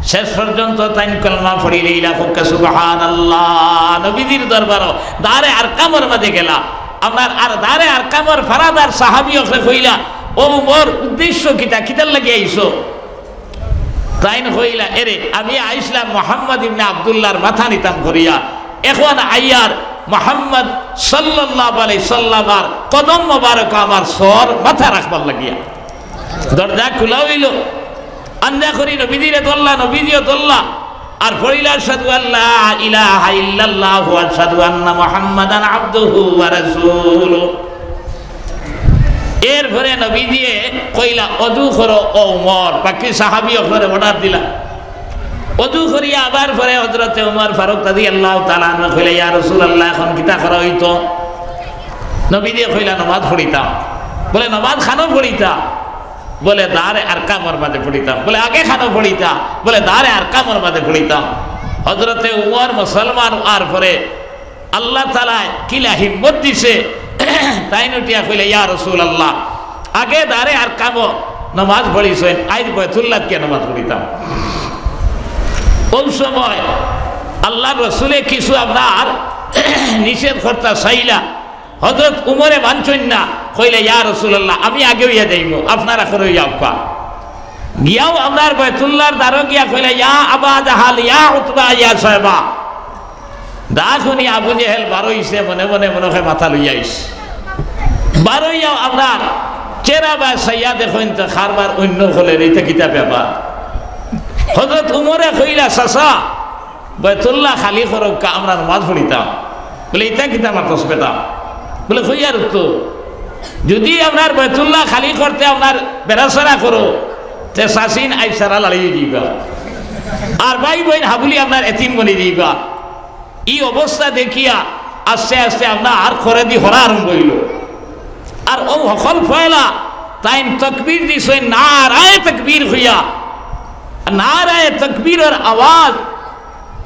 শেষ পর্যন্ত তাইন কলমা পড়িলাইলা, কউক্কা সুবহানাল্লাহ। নবীজির দরবারো দারে আরকামর মাঝে গেলা, আপনার আর দারে আরকামর ফারাদার সাহাবী অকলে কইলা, "ও উমর, উদ্দেশ্য কিতা, কিতার লাগি আইছো?" তাইন কইলা, "এরে, আমি আইছলাম মুহাম্মদ ইবনে আব্দুল্লাহর মাথা নিতাম করিয়া, এখন আইয়ার মুহাম্মদ সাল্লাল্লাহু আলাইহি সাল্লামর কদম মোবারক আমার সর মাথা রাখবার লাগিয়া।" দরজা খুলা অইলো, আন্দা করি নবীজিরে ধরলা, নবীজিও ধরলা, আর পড়িলা, "আশহাদু আল্লা ইলাহা ইল্লাল্লাহু ওয়া আশহাদু আন্না মুহাম্মাদান আবদুহু ওয়া রাসূলুহু।" এরপরে নবীজিয়ে কইলা, "অজু করো ও উমর।" বাকি সাহাবী অকলরে order দিলা, অজু করিয়া আবার পরে হযরতে উমর ফারুক রাদিয়াল্লাহু তাআলা আনহু কইলা, "ইয়া রাসূলুল্লাহ, এখন কিতা করা অইতো?" নবীজিয়ে কইলা, "নমাজ পড়িতাম।" বলে, "নমাজ খানো পড়িতা?" বলে, "দারে আরকামর মাঝে পড়িতাম।" বলে, "আগে খানো পড়িতা?" বলে, "দারে আরকামর মাঝে পড়িতাম।" হযরতে উমর মুসলমান অওয়ার পরে আল্লাহ তাআলায় কিলা হিম্মত দিছে, তাইন উঠিয়া কইলা, "ইয়া রাসূলুল্লাহ, আগে দারে আরকামো নমাজ পড়িছইন, আইজ বায়তুল্লাহত গিয়া নমাজ পড়িতাম।" অউ সময় আল্লাহর রসুলে কিছু আপনার নিষেধ করতা চাইলা, হযরত উমরে মানছইন না, কইলা, "ইয়া রাসূলুল্লাহ, আমি আগে অইয়া যাইমু, আপনারা পরে অইয়া আউক্কা।" গিয়াও আপনার বায়তুল্লাহর দারো গিয়া কইলা, "ইয়া আবা জাহাল, ইয়া উতবা, ইয়া শায়বা।" দা হুনি আবু জেহেল বারইছে, মনে মনে মনে অয় মাথা লইয়া আইছে। বারইয়াও আপনার চেহারা বায় চাইয়া দেখইন তো কারবার অইন্য অকলর, ইটা কিতা ব্যাপার? হযরত উমরে কইলা, "চাচা, বায়তুল্লাহ খালি করউক্কা, আমরা নমাজ পড়িতাম।" বলে, "ইটা কিতা মাতস বেটা?" বলে, "কইয়ার তো, যুদি আপনার বায়তুল্লাহ খালি করতে আপনার বেড়াছেড়া করো, তে চাচিন আইজ সারা লাড়ি অইযিবা, আর ভাই বইন হাবুলি আপনার এতিম বনি যিবা।" ই অবস্থা দেখিয়া আস্তে আস্তে আপনার খরেদি হরা আরম্ভ অইলো। আর অউ হকল পয়লা তাইন তকবীর দিছইন, নারায়ে তকবীর কইয়া। নারায়ে তকবীরর আওয়াজ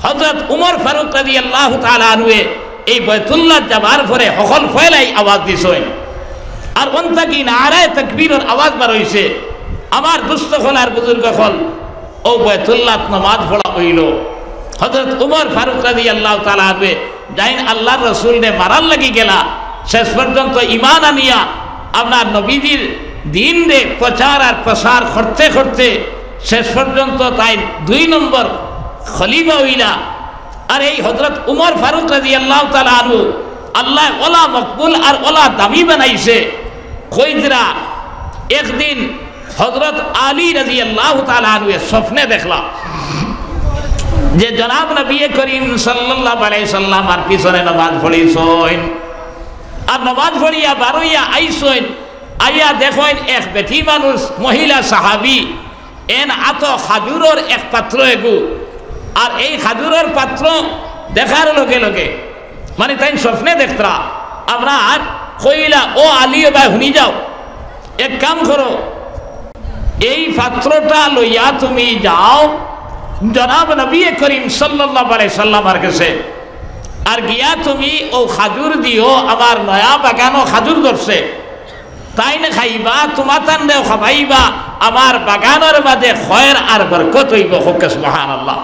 হযরত উমর ফারুক রাদিয়াল্লাহু তাআলা আনহুয়ে এই বায়তুল্লাহত যাবার পরে হকল পয়লা ই আওয়াজ দিছইন। আর অন থাকি নারায়ে তকবীরর আওয়াজ বার অইছে। আমার দুস্ত অকল আর বুজুর্গ অকল, অউ বায়তুল্লাহত নমাজ পড়া অইলো। হযরত উমর ফারুক রাদিয়াল্লাহু তাআলা আনহুয়ে যাইন আল্লাহর রসুলরে মারার লাগি গেলা, শেষ পর্যন্ত ঈমান আনিয়া আপনার নবীজির দ্বীনরে প্রচার আর প্রসার করতে করতে শেষ পর্যন্ত তাইন দুই নম্বর খলিফা অইলা। আর এই হযরত উমর ফারুক রাদিয়াল্লাহু তাআলা আনহু আল্লায় অলা মকবুল আর অলা দামি বানাইছে। কইতরা একদিন হযরত আলী রাদিয়াল্লাহু তাআলা আনহুয়ে স্বপ্নে দেখলা যে জনাব নবী করিম সাল্লাল্লাহু আলাইহি সাল্লামর পিছনে নমাজ পড়িছইন, আর নমাজ পড়িয়া বারইয়া আইছইন, আইয়া দেখইন এক বেটি মানুষ, মহিলা সাহাবী, এন আতো খাজুরর এক পাত্র এগু, আর এই খাজুরর পাত্র দেখার লগে লগে, মানে, তাইন স্বপ্নে দেখতরা, আপনার কইলা, "ও আলী, ও ভাই, হুনি যাও, এক কাম করো, এই পাত্রটা লইয়া তুমি যাও জনাব নবী করিম সাল্লাল্লাহু আলাইহি সাল্লামর গেছে, আর গিয়া তুমি অউ খাজুর দিও, আমার নয়া বাগানো খাজুর ধরছে, তাইন খাইবা, তুমাতানরেও খাবাইবা, আমার বাগানর মাঝে খয়ের আর বরকত অইবো।" কউক্কা সুবহানাল্লাহ।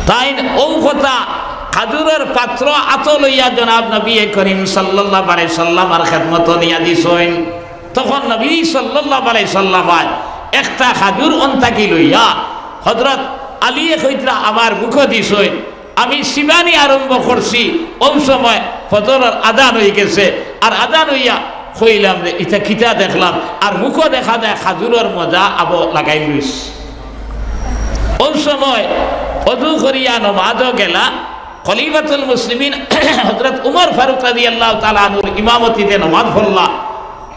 তাইন অউ কথা খাজুরর পাত্র আতো লইয়া জনাব নবী করিম সাল্লাল্লাহু আলাইহি সাল্লামর খেদমতো নিয়া দিছইন। তখন নবী সাল্লাল্লাহু আলাইহি সাল্লামে একটা খাজুর অন থাকি লইয়া হযরত আলীয়ে কইতরা আমার মুখো দিছইন। আমি চিবানি আরম্ভ করছি, অউ সময় ফজরর আজান অইগেছে। আর আজান অইয়া কইলাম রে, ইটা কিতা দেখলাম? আর মুখো দেখা যায় খাজুরর মজা আবো লাগাইল রইছে। অউ সময় অজু করিয়া নমাজো গেলা, খলিফাতুল মুসলিমিন হযরত উমর ফারুক রাদিয়াল্লাহু তাআলা আনহুর ইমামতিতে নমাজ পড়লা।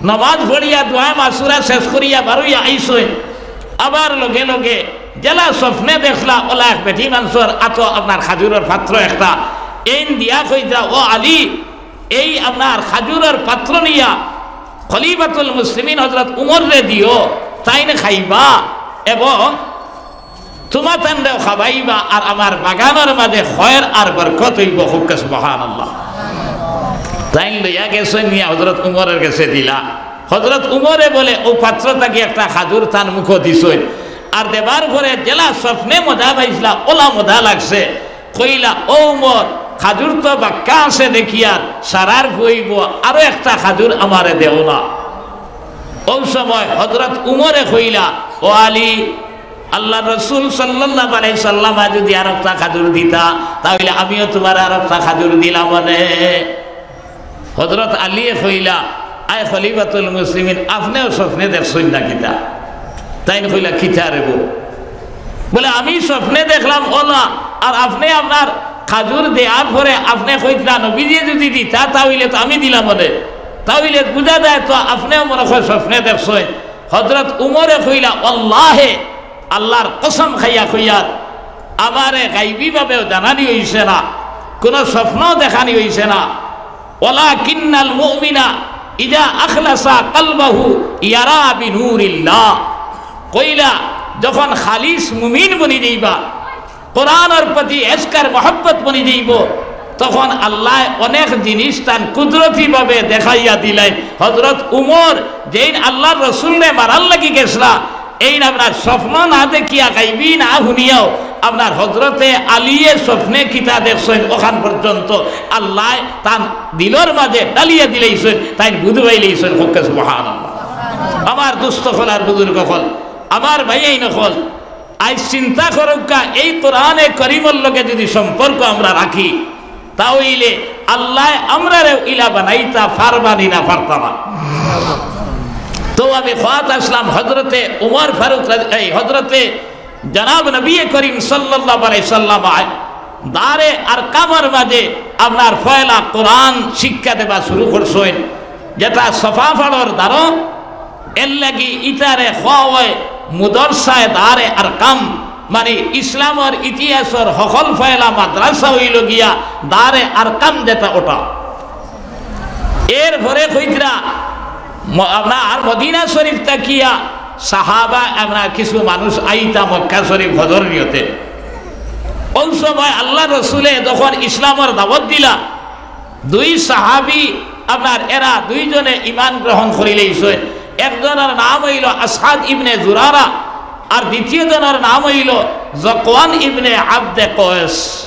নমাজ পড়িয়া দোয়া মাসুরা শেষ করিয়া বারইয়া আইছইন। আবার লগে লগে যেলা স্বপ্নে দেখলা, অলা এক বেটি মানষর আতো আপনার খাজুরর পাত্র একটা, এইন দিয়া কইতরা, "ও আলী, এই আপনার খাজুরর পাত্র নিয়া খলিফাতুল মুসলিমিন হযরত উমররে দিও, তাইন খাইবা এবং তুমাতানরেও খাবাইবা, আর আমার বাগানর মাঝে খয়ের আর বরকত অইবো।" কউক্কা সুবহানাল্লাহ। তাইন লইয়া গেছইন নিয়া হযরত উমরর গেছে দিলা। হযরত উমরে বলে অউ পাত্র থাকি একটা খাজুর তান মুখো দিছইন, আর দেবার পরে যেলা স্বপ্নে মজা পাইছলা, অলা মজা লাগছে। কইলা, "ও উমর, খাজুর তো বাক্কা আছে দেখিয়ার, সারার ফুয়াইবো, আরো একটা খাজুর আমারে দেও না।" অউ সময় হযরত উমরে কইলা, "ও আলী, আল্লাহর রাসূল সাল্লাল্লাহু আলাইহি সাল্লামে যুদি আরোকটা খাজুর দিতা, তা অইলে আমিও তুমারে আরোকটা খাজুর দিলাম অনে।" হযরত আলীয়ে কইলা, "আয় খলিফাতুল মুসলিমিন, আপনেও স্বপ্নে দেখছইন না কিতা?" তাইন কইলা, "কিতা রে বা?" বলে, "আমি স্বপ্নে দেখলাম অলা, আর আপনে আপনার খাজুর দেওয়ার পরে আপনে কইতরা নবীজিয়ে যুদি দিতা, তা অইলে তো আমি দিলাম অনে। তা অইলে বুঝা যায় তো আপনেও মনে অয় স্বপ্নে দেখছইন।" হযরত উমরে কইলা, "ওয়াল্লাহে, আল্লার কসম খাইয়া কইয়ার, আমারে গাইবীভাবেও জানানি অইছে না, কুনু স্বপ্নও দেখানি অইছে না। ওয়ালাকিন্নাল মুমিনা ইযা আখলাসা কালবাহু ইয়ারা বিনুরিল্লাহ। কইলা, যখন খালিস মুমিন বনি যাইবা, কোরআনর প্রতি এশক আর মহব্বত বনি যাইবো, তখন আল্লায় অনেক জিনিস তান কুদরতিভাবে দেখাইয়া দিলাইন। হযরত উমর যেইন আল্লার রসুলরে মারার লাগি গেছলা, এইন আপনার স্বপ্ন না দেখিয়া, গাইবি না হুনিয়াও, আপনার হযরতে আলিয়ে স্বপ্নে কিতা দেখছইন, অখান পর্যন্ত আল্লায় তান দিলর মাঝে ডালিয়া দিলাইছইন, তাইন বুঝাইলাইছইন। কউক্কা সুবহানাল্লাহ। আমার দুস্ত অকল আর বুজুর্গ অকল, আমার ভাইয়াইন অকল, আইজ চিন্তা করউক্কা, এই কোরআনে করিমর লগে যুদি সম্পর্ক আমরা রাখি, তা অইলে আল্লায় আমরারেও ইলা বানাইতা পারবা নি না পারতা না? তো আমি কওয়াত আছলাম, হযরতে উমর ফারুক রাজি-, এই হযরতে জনাব নবী করিম সাল্লাল্লাহু আলাইহি সাল্লাম আয় দারে আরকামর মাঝে আপনার পয়লা কোরআন শিক্ষা দেওয়া শুরু করছইন, যেটা সফা পাড়র দারো। এর লাগি ইতারে কওয়া অয় মুদরসায়ে দারে আরকাম, মানে ইসলামর ইতিহাসর হকল পয়লা মাদ্রাসা অইলো গিয়া দারে আরকাম যেটা ওটা। এরপরে কইতরা ম-, আপনার মদিনা শরীফ থাকিয়া সাহাবা, আপনার কিছু মানুষ আইতা মক্কা শরীফ হজর নিয়তে। অউ সময় আল্লার রসুলে যখন ইসলামর দাওয়াত দিলা, দুই সাহাবি আপনার এরা দুইজনে ঈমান গ্রহণ করিলাইছইন। একজনর নাম অইলো আসআদ ইবনে জুরারা, আর দ্বিতীয় জনর নাম অইলো যকওয়ান ইবনে আবদে কয়স।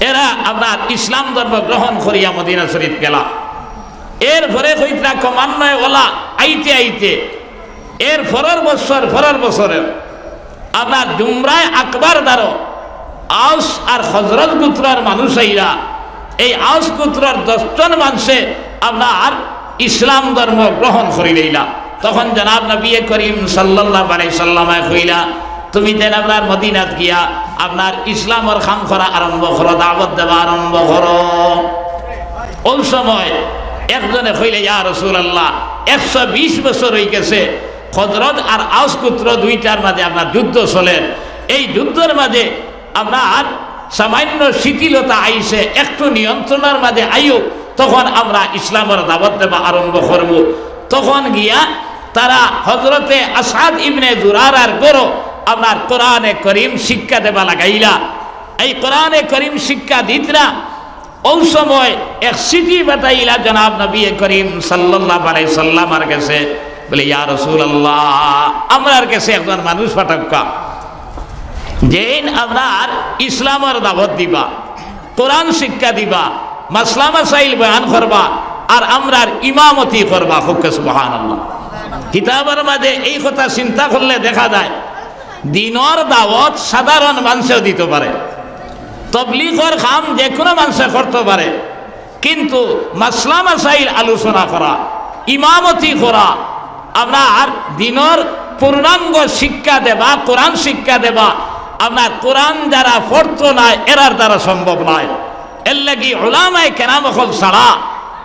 এরা আপনার ইসলাম ধর্ম গ্রহণ করিয়া মদিনা শরীফ গেলা। এরপরে কইতরা ক্রমান্বয়ে ওলা আইতে আইতে এর পরর বছর, পরর বছরে আপনার জুমরায়ে আকবার দারো আউস আর খজরজ গোত্রর মানুষ আইরা। এই আউস গোত্রর দশজন মানষে আপনার ইসলাম ধর্ম গ্রহণ করিলাইলা। তখন জনাব নবী করিম সাল্লাল্লাহু আলাইহি সাল্লামে কইলা, "তুমি তেন আপনার মদিনাত গিয়া আপনার ইসলামর কাম করা আরম্ভ করো, দাওয়াত দেওয়া আরম্ভ করো।" অউ সময় একজনে কইলে, "ইয়া রাসূলুল্লাহ, একশো বিশ বছর অইগেছে, খজরজ আর আউস গোত্র দুইটার মাঝে আপনার যুদ্ধ চলের, এই যুদ্ধর মাঝে আপনার সামান্য শিথিলতা আইছে, একটু নিয়ন্ত্রণর মাঝে আইউক, তখন আমরা ইসলামর দাওয়াত দেওয়া আরম্ভ করমু।" তখন গিয়া তারা হজরতে আসআদ ইবনে জুরারার ঘরো আপনার কোরআনে করিম শিক্ষা দেওয়া লাগাইলা। এই কোরআনে করিম শিক্ষা দিতরা, অউ সময় এক চিঠি পাঠাইলা জনাব নবী করিম সাল্লাল্লাহু আলাইহি সাল্লামর গেছে, বলে, "ইয়া রাসূলুল্লাহ, আমরার গেছে একজন মানুষ পাঠাউক্কা, যেইন আপনার ইসলামর দাওয়াত দিবা, কোরআন শিক্ষা দিবা, মাসলা মাসাইল বয়ান করবা, আর আমরার ইমামতি করবা।" কউক্কা সুবহানাল্লাহ। কিতাবর মাঝে এই কথা চিন্তা করলে দেখা যায়, দিনর দাওয়াত সাধারণ মানষেও দিতো পারে, তবলিগর কাম যেকুনু মানষে করতো পারে, কিন্তু মাসলা মাসাইল আলোচনা করা, ইমামতি করা, আপনার দিনর পূর্ণাঙ্গ শিক্ষা দেওয়া, কোরআন শিক্ষা দেওয়া, আপনার কোরআন যারা পড়তো নায়, এরার দ্বারা সম্ভব নায়। এর লাগি উলামায়ে কেরাম অকল ছাড়া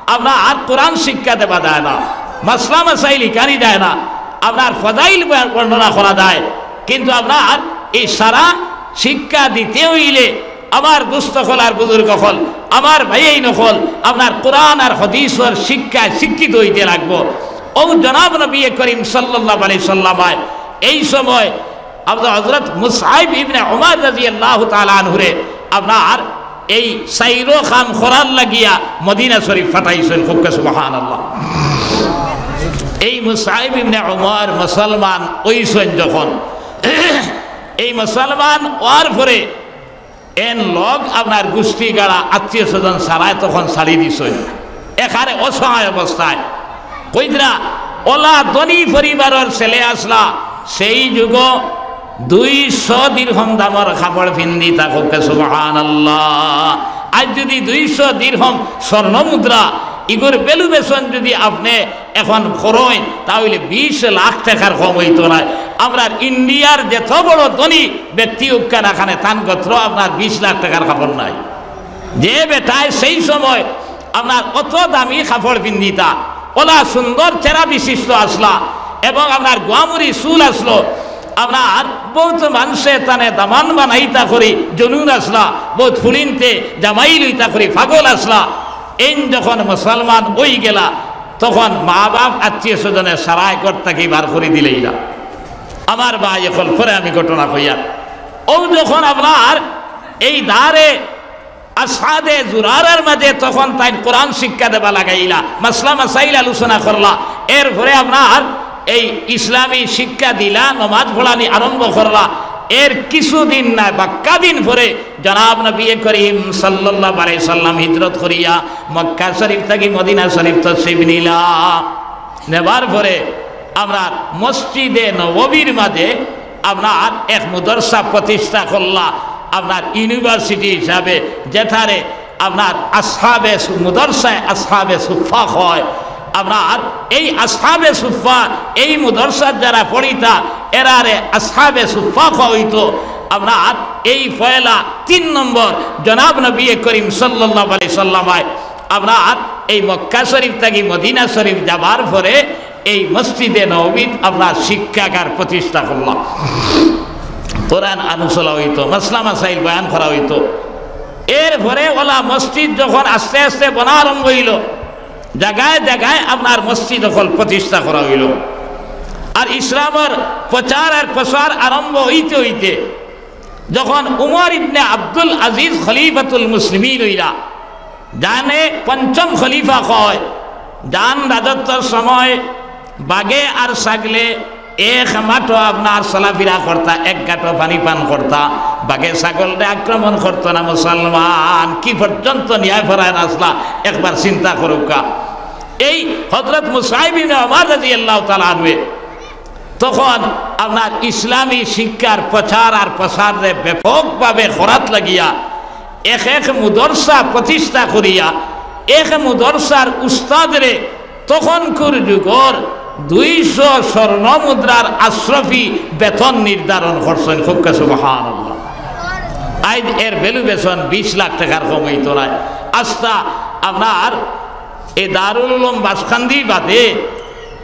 আপনার কোরআন শিক্ষা দেওয়া যায় না, মাসলা মাসাইল হিকানি যায় না, আপনার ফজাইল বর-, বর্ণনা করা যায়, কিন্তু আপনার এই সারা শিক্ষা দিতে অইলে আমার দুস্ত অকল আর বুজুর্গ অকল, আমার ভাইয়াইন অকল, আপনার কোরআন আর হাদিসর শিক্ষায় শিক্ষিত অইতে লাগবো। অউ জনাব নবী করিম সাল্লাল্লাহু আলাইহি সাল্লামে এই সময় আপনার হযরত মুসআব ইবনে উমাইর রাদিয়াল্লাহু তাআলা আনহুরে আপনার এই চাইরো কাম করার লাগিয়া মদিনা শরীফ পাঠাইছইন। কউক্কা সুবহানাল্লাহ। এই মুসআব ইবনে উমাইর মুসলমান অইছইন যখন, এই মুসলমান অওয়ার পরে এন লগ আপনার গুষ্টি গাড়া আত্মীয় স্বজন ছাড়ায় তখন ছাড়ি দিছইন, একেবারে অসহায় অবস্থায়। কইতরা, অলা ধনী পরিবারর ছেলে আছলা, সেই যুগো দুইশো দিরহম দামর কাপড় পিন্দিতা। কউক্কা সুবহানাল্লাহ। আইজ যুদি দুইশো দিরহম স্বর্ণ মুদ্রা, ইগুর valuation যুদি আপনে এখন করইন, তা অইলে বিশ লাখ টেকার কম অইতো নায়। আমরার ইন্ডিয়ার যত বড় ধনী ব্যক্তি অউক্কা না কেনে, তান গত্র আপনার বিশ লাখ টেকার কাপড় নাই। যে বেটায় সেই সময় আপনার অত দামি কাপড় পিন্দিতা, অলা সুন্দর চেহারা বিশিষ্ট আছলা, এবং আপনার গুয়ামুড়ি চুল আছলো, আপনার বউত মানষে তানে দামান বানাইতা করি জুনুন আছলা, বউত ফুড়িন্তে জামাই লইতা করি পাগল আছলা। এইন যখন মুসলমান অইগেলা, তখন মা-বাফ আত্মীয় স্বজনে সারায় ঘর থাকি বার করি দিলাইলা। আমার ভাই অকল, পরে আমি ঘটনা কইয়ার। অউ যখন আপনার এই দারে আসহাবে জুরারার মাঝে তখন তাইন কোরআন শিক্ষা দেওয়া লাগাইলা, মাসলা মাসাইল আলোচনা করলা। এরপরে আপনার এই ইসলামী শিক্ষা দিলা, নমাজ পড়ানি আরম্ভ করলা। এর কিছুদিন নায়, বাক্কা দিন পরে জনাব নবী করিম সাল্লাল্লাহু আলাইহি সাল্লাম হিজরত করিয়া মক্কা শরীফ থাকি মদিনা শরীফ তশরিফ নিলা। নেবার পরে আপনার মসজিদে নববীর মাঝে আপনার এক মুদরসা প্রতিষ্ঠা করলা, আপনার ইউনিভার্সিটি হিসাবে, যেটারে আপনার আসহাবে সু-, মুদরসায় আসহাবে সুফা কয়। আপনার এই আসহাবে সুফা, এই মুদরসাত যারা পড়িতা, এরারে আসহাবে সুফা কওয়া অইতো। আপনার এই পয়লা তিন নম্বর জনাব নবী করিম সাল্লাল্লাহু আলাইহি সাল্লামায় আপনার এই মক্কা শরীফ থাকি মদিনা শরীফ যাবার পরে এই মসজিদে নববীত আপনার শিক্ষাগার প্রতিষ্ঠা করলা। কোরআন আলোচনা অইতো, মাসলা মাসাইল বয়ান করা অইতো। এরপরে অলা মসজিদ যখন আস্তে আস্তে বনা আরম্ভ অইলো, জাগায় জাগায় আপনার মসজিদ অকল প্রতিষ্ঠা করা অইলো। আর ইসলামর প্রচার আর প্রসার আরম্ভ অইতে অইতে যখন উমর ইবনে আব্দুল আজিজ খলিফাতুল মুসলিমিন অইলা, যানে পঞ্চম খলিফা কয়, যান রাজত্বর সময় বাঘে আর ছাগলে এক মাঠো আপনার চলাফিরা করতা, এক গাঁটো পানি পান করতা, বাঘে ছাগলরে আক্রমণ করতো না। মুসলমান কি পর্যন্ত ন্যায় পরায়ণ আছলা, একবার চিন্তা করউক্কা। এই হযরত মুসআব ইবনে উমাইর রাদিয়াল্লাহু তাআলা আনহু তখন আপনার ইসলামী শিক্ষার প্রচার আর প্রসাররে ব্যাপকভাবে করাত লাগিয়া এক এক মুদরসা প্রতিষ্ঠা করিয়া এক মুদরসার উস্তাদরে তখনকুর যুগর দুইশো স্বর্ণ মুদ্রার আশরফি বেতন নির্ধারণ করছইন। কউক্কা সুবহানাল্লাহ। আইজ এর ভ্যালু বেতন বিশ লাখ টেকার কম অইতো নায়। আস্তা আপনার এই দারুল উলুম বাসকান্দি বাদে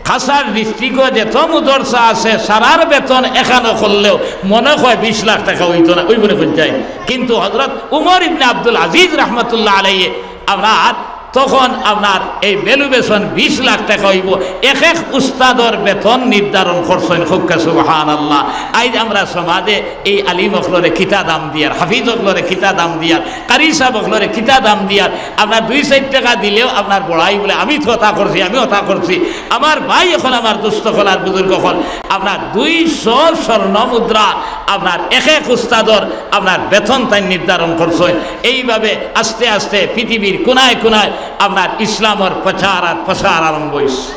কাছাড় ডিস্ট্রিক্টো যত মুদরসা আছে, সারার বেতন এখানো করলেও মনে হয় বিশ লাখ টেকা অইতো না, অইবো নি কইন চাইন। কিন্তু হযরত উমর ইবনে আব্দুল আজিজ রহমতুল্লাহ আলাইহি আপনার তখন আপনার এই ভ্যালু বেতন বিশ লাখ টেকা অইবো, এক এক উস্তাদর বেতন নির্ধারণ করছইন। কউক্কা সুবহানাল্লাহ। আইজ আমরা সমাজে এই আলিম অকলরে কিতা দাম দিয়ার, হাফিজ অকলরে কিতা দাম দিয়ার, কারি সাব অকলরে কিতা দাম দিয়ার, আপনার দুই চাইর টেকা দিলেও আপনার বড়াই বুলে, "আমি তো অতা করছি, আমি অতা করছি।" আমার ভাই অকল, আমার দোস্ত অকল আর বুজুর্গ অকল, আপনার দুইশো স্বর্ণ মুদ্রা আপনার এক এক উস্তাদর আপনার বেতন তাইন নির্ধারণ করছইন। এইভাবে আস্তে আস্তে পৃথিবীর কোনায় কোনায় আপনার ইসলামর প্রচার আর প্রসার আরম্ভ অইছে।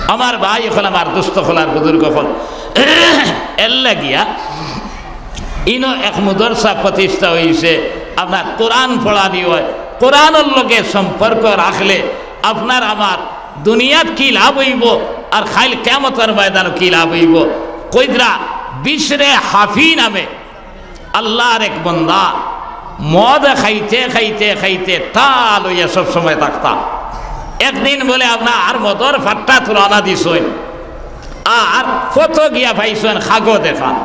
আমার ভাই অকল, আমার দোস্ত অকল আর বুজুর্গ অকল, এর লাগিয়া ইনো এক মুদরসা প্রতিষ্ঠা অইছে। আপনার কোরআন পড়ানি অয়, কোরআনর লগে সম্পর্ক রাখলে আপনার আমার দুনিয়াত কি লাভ অইবো আর কাইল কিয়ামতর ময়দানো কি লাভ অইবো। কইরা বিশরে হাফি নামে আল্লাহর এক বন্দা মদ খাইতে খাইতে খাইতে টাল অইয়া সব সময় থাকতা। একদিন বুলে আপনার মদর ফাট্টাত রওয়ানা দিছইন, আর পথো গিয়া পাইছইন কাগজ এখান,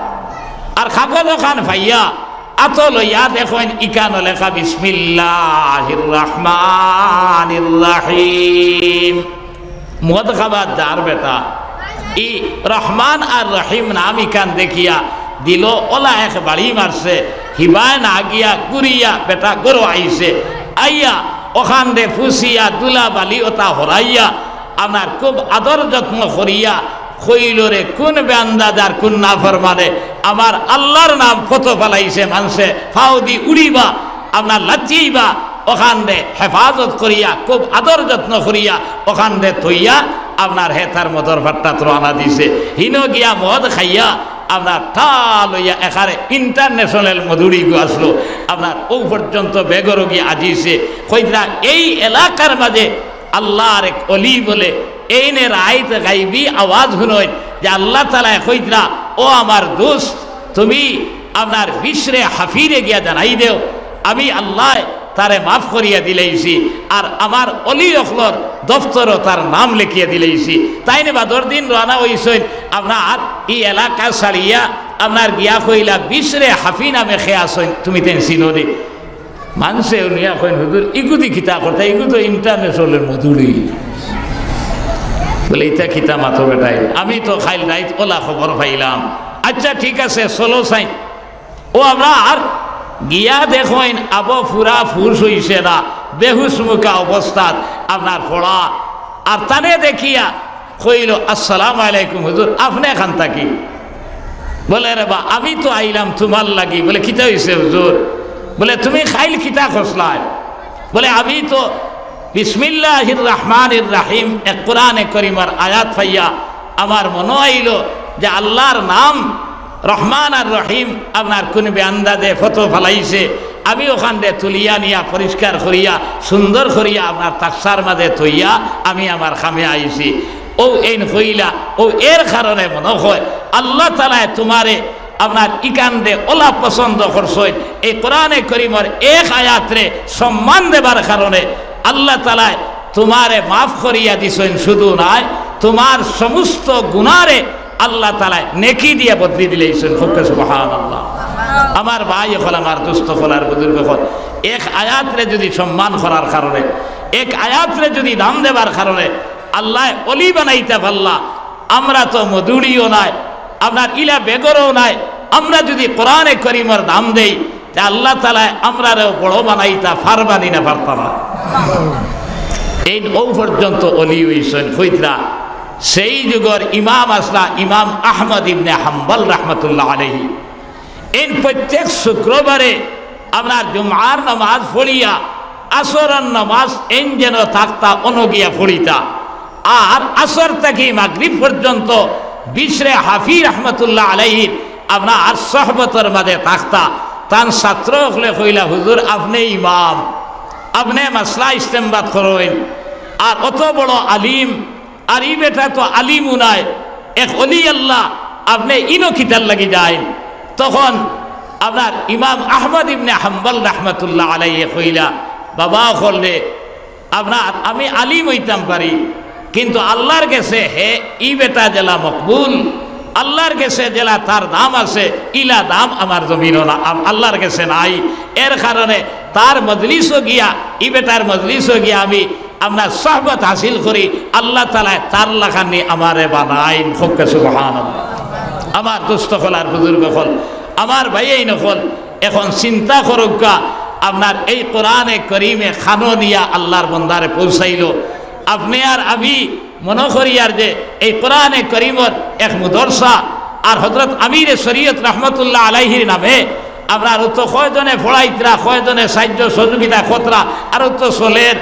আর কাগজ অখান পাইয়া আতো লইয়া দেখইন ইখানো লেখা বিসমিল্লাহির রহমানির রহিম। মদ খাবার যার বেটা, ই রহমান আর রহিম নাম ইখান দেখিয়া দিলো অলা এক বাড়ি মারছে, হিবায় না গিয়া ঘুরিয়া বেটা ঘরো আইছে। আইয়া অখানরে ফুছিয়া ধুলা বালি অতা হরাইয়া আপনার খুব আদর যত্ন করিয়া কইলো, "রে, কোন বেআন্দাজ আর কোন নাফরমানে আমার আল্লাহর নাম পথো ফালাইছে, মানষে পাওদি উড়িবা, আপনার লাথিবা, অখানরে হেফাজত করিয়া, খুব আদর যত্ন করিয়া অখানরে থইয়া আপনার হে তার মদর ফাট্টাত রওয়ানা দিছে।" হিনো গিয়া মদ খাইয়া আপনার টাল অইয়া এখানে ইন্টারন্যাশনাল মধুরি গু আসলো, আপনার অউ পর্যন্ত বেগরো গিয়া আজিছে। কইরা এই এলাকার মাঝে আল্লাহর এক অলি বুলে এইনে রাইত গাইবি আওয়াজ হুনইন যে আল্লাহ তাআলায় কইরা, "ও আমার দোস্ত, তুমি আপনার বিশরে হাফিরে গিয়া জানাই দেও, আমি আল্লায় তারে মাফ করিয়া দিলাইছি, আর আমার অলি অকলর দফতরো তার নাম লেখিয়া দিলাইছি।" তাইন বাদর দিন রওয়ানা অইছইন, আপনার ই এলাকা ছাড়িয়া আপনার গিয়া কইলা, বিশরে হাফি নামে খে আছইন, তুমি তেন চিনো নি? মানষে হুনিয়া কইন, "হুজুর, ইগুদি কিতা করতা? ইগু তো ইন্টারন্যাশনালর মধুলি।" বলে, "ইতা কিতা মাতো বেটাইন? আমি তো খাইল রাইত অলা খবর পাইলাম।" আচ্ছা, ঠিক আছে, চলো চাই। ও আপনার গিয়া দেখইন, আবো পুরা হুশ অইছে না, বেহুশ মুখা অবস্থাত আপনার পড়া। আর তানে দেখিয়া কইল, "আসসালামু আলাইকুম হুজুর, আপনে কান থাকি?" বলে, "রে বা, আমি তো আইলাম তুমার লাগি।" বলে, "কিতা অইছে হুজুর?" বলে, "তুমি খাইল কিতা কইছলায়?" বলে, "আমি তো বিসমিল্লাহির রহমানির রহিম এক কোরআনে করিমর আয়াত পাইয়া আমার মনো আইলো যে আল্লার নাম রহমান আর রহিম আপনার কুন বেআন্দাজে ফটো ফালাইছে, আমি অখানরে তুলিয়া নিয়া পরিষ্কার করিয়া সুন্দর করিয়া আপনার তাকসার মাঝে থইয়া আমি আমার কামে আইছি।" ও এইন কইলা, ও এর কারণে মনো অয় আল্লা তাআলায় তুমারে আপনার ইকানরে অলা পছন্দ করছইন। এই কোরআনে করিমর এক আয়াতরে সম্মান দেবার কারণে আল্লা তাআলায় তুমারে মাফ করিয়া দিছইন, শুধু নায়, তুমার সমস্ত গুনারে আল্লা তাআলায় নেকি দিয়া বদলি দিলাইছইন। কউক্কা সুবহানাল্লাহ। আমার ভাই অকল, আমার দোস্ত অকল, আর বুজুর্গ অকল, এক আয়াতরে যুদি সম্মান করার কারণে, এক আয়াতরে যুদি দাম দেবার কারণে আল্লায় অলি বানাইতা পারলা, আমরা তো মধুলিও নায়, আপনার ইলা বেগরও নায়। আমরা যুদি কোরআনে করিমর দাম দেই, তে আল্লা তাআলায় আমরারেও বড় বানাইতা পারবা নি না পারতা না? এইন অউ পর্যন্ত অলি অইছইন, কইতরা সেই যুগর ইমাম আছলা ইমাম আহমদ ইবনে হাম্বল রহমতুল্লাহ আলাইহি। এইন প্রত্যেক শুক্রবারে আপনার জুমার নামাজ পড়িয়া আসরর নামাজ এইন যেন থাকতা অনো গিয়া পড়িতা। আর আসর থাকি মাগরিব পর্যন্ত বিশরে হাফি রহমতুল্লাহ আলাইহির আপনার সহবতর মাঝে থাকতা। তান ছাত্র অকলে কইলা, "হুজুর, আপনে ইমাম, আপনে মাসলা ইস্তেমবাত করইন, আর অত বড় আলিম, আর ই বেটা তো আলিমও নায়, এক অলি আল্লা, আপনে ইনো কিতার লাগি যাইন?" তখন আপনার ইমাম আহমদ ইবনে হাম্বল রহমতুল্লাহ আলাইহি কইলা, "বাবা অকলরে, আপনার আমি আলিম অইতাম পারি, কিন্তু আল্লার গেছে হে ই বেটা যেলা মকবুল, আল্লার গেছে যেলা তার দাম আছে, ইলা দাম আমার জমিনো না, আম-, আল্লার গেছে নাই। এর কারণে তার মজলিসও গিয়া, ই বেটার মজলিসও গিয়া আমি আপনার সহবত হাসিল করি, আল্লা তাআলায় তার লাখান নি আমারে বানাইন।" কউক্কা সুবহানাল্লাহ। আমার দোস্ত অকল আর বুজুর্গ অকল, আমার ভাইয়াইন অকল, এখন চিন্তা করউক্কা, আপনার এই কোরআনে করিমে কানো নিয়া আল্লার বন্দারে পৌঁছাইলো। আপনে আর আমি মনো করিয়ার যে এই কোরআনে করিমর এক মুদরসা, আর হযরত আমিরে শরীয়ত রহমতুল্লাহ আলাইহির নামে আপনার অত কয়জনে পড়াইতরা, কয়জনে সাহায্য সহযোগিতা করতরা, আর অত চলের।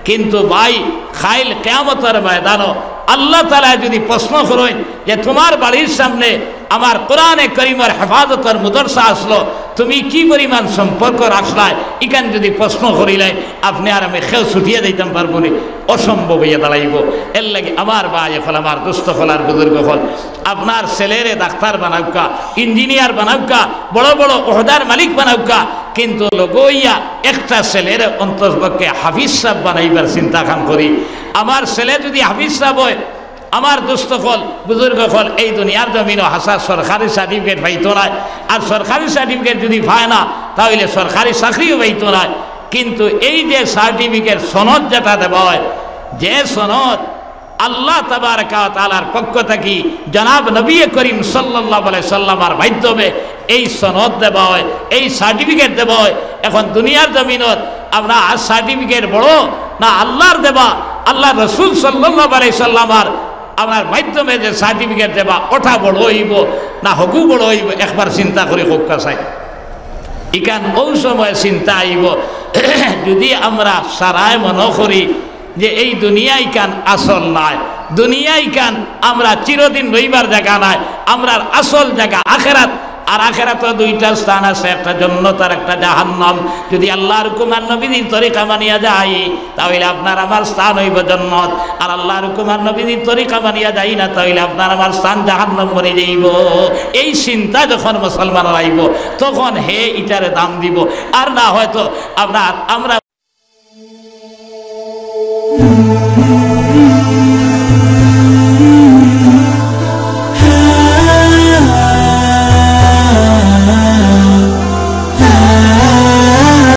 কিন্তু ভাই, কাইল কিয়ামতর ময়দানো আল্লা তাআলায় যুদি প্রশ্ন করইন যে, "তুমার বাড়ির সামনে আমার কোরআনে করিমর হেফাজতর মুদরসা আছলো, তুমি কি পরিমাণ সম্পর্ক রাখলায়?" ইখান যুদি প্রশ্ন করিলাইন, আপনে আর আমি কেউ ছুটিয়া যাইতাম পারবো নি, অসম্ভব অইয়া দাঁড়াইবো। এর লাগি আমার ভাই অকল, আমার দোস্ত অকল আর বুজুর্গ অকল, আপনার ছেলেরে ডাক্তার বানাউক্কা, ইঞ্জিনিয়ার বানাউক্কা, বড় বড় ওহদার মালিক বানাউক্কা, কিন্তু লগইয়া একটা ছেলেরে অন্ততপক্ষে হাফিজ সাব বানাইবার চিন্তা খান করি। আমার ছেলে যুদি হাফিজ সাব অয়, আমার দোস্ত অকল, বুজুর্গ অকল, এই দুনিয়ার জমিনো হাছা সরকারি সার্টিফিকেট পাইতো নায়। আর সরকারি সার্টিফিকেট যুদি পায় না, তা অইলে সরকারি চাকরিও পাইতো নায়। কিন্তু এই যে সার্টিফিকেট, সনদ যেটা দেওয়া অয়, যে সনদ আল্লা তাবারাকা ওয়া তাআলার পক্ষ থাকি জনাব নবী করিম সাল্লাল্লাহু আলাইহি সাল্লামর মাধ্যমে এই সনদ দেওয়া অয়, এই সার্টিফিকেট দেওয়া অয়। এখন দুনিয়ার জমিনর আপনার সার্টিফিকেট বড় না আল্লার দেওয়া, আল্লার রসুল সাল্লাল্লাহু আলাইহি সাল্লামর আপনার মাধ্যমে যে সার্টিফিকেট দেওয়া, ওটা বড় অইবো না হগু বড় অইবো? একবার চিন্তা করি কউক্কা চাই। ইখান অউ সময় চিন্তা আইবো, যুদি আমরা সারায় মনো করি যে এই দুনিয়া ইখান আসল নায়, দুনিয়া ইখান আমরা চিরদিন রইবার জাগা নায়, আমরার আসল জাগা আখেরাত। আর আখেরাতো দুইটা স্থান আছে, একটা জন্নত আর একটা জাহান্নাম। যুদি আল্লার হুকুম আর নবীজির তরিকা মানিয়া যাই, তা অইলে আপনার আমার স্থান অইবো জন্নত। আর আল্লার হুকুম আর নবীজির তরিকা মানিয়া যাই না, তা অইলে আপনার আমার স্থান জাহান্নাম বনি যাইবো। এই চিন্তা যখন মুসলমানর আইবো, তখন হে ইটারে দাম দিবো। আর না হয়তো আপনার আমরা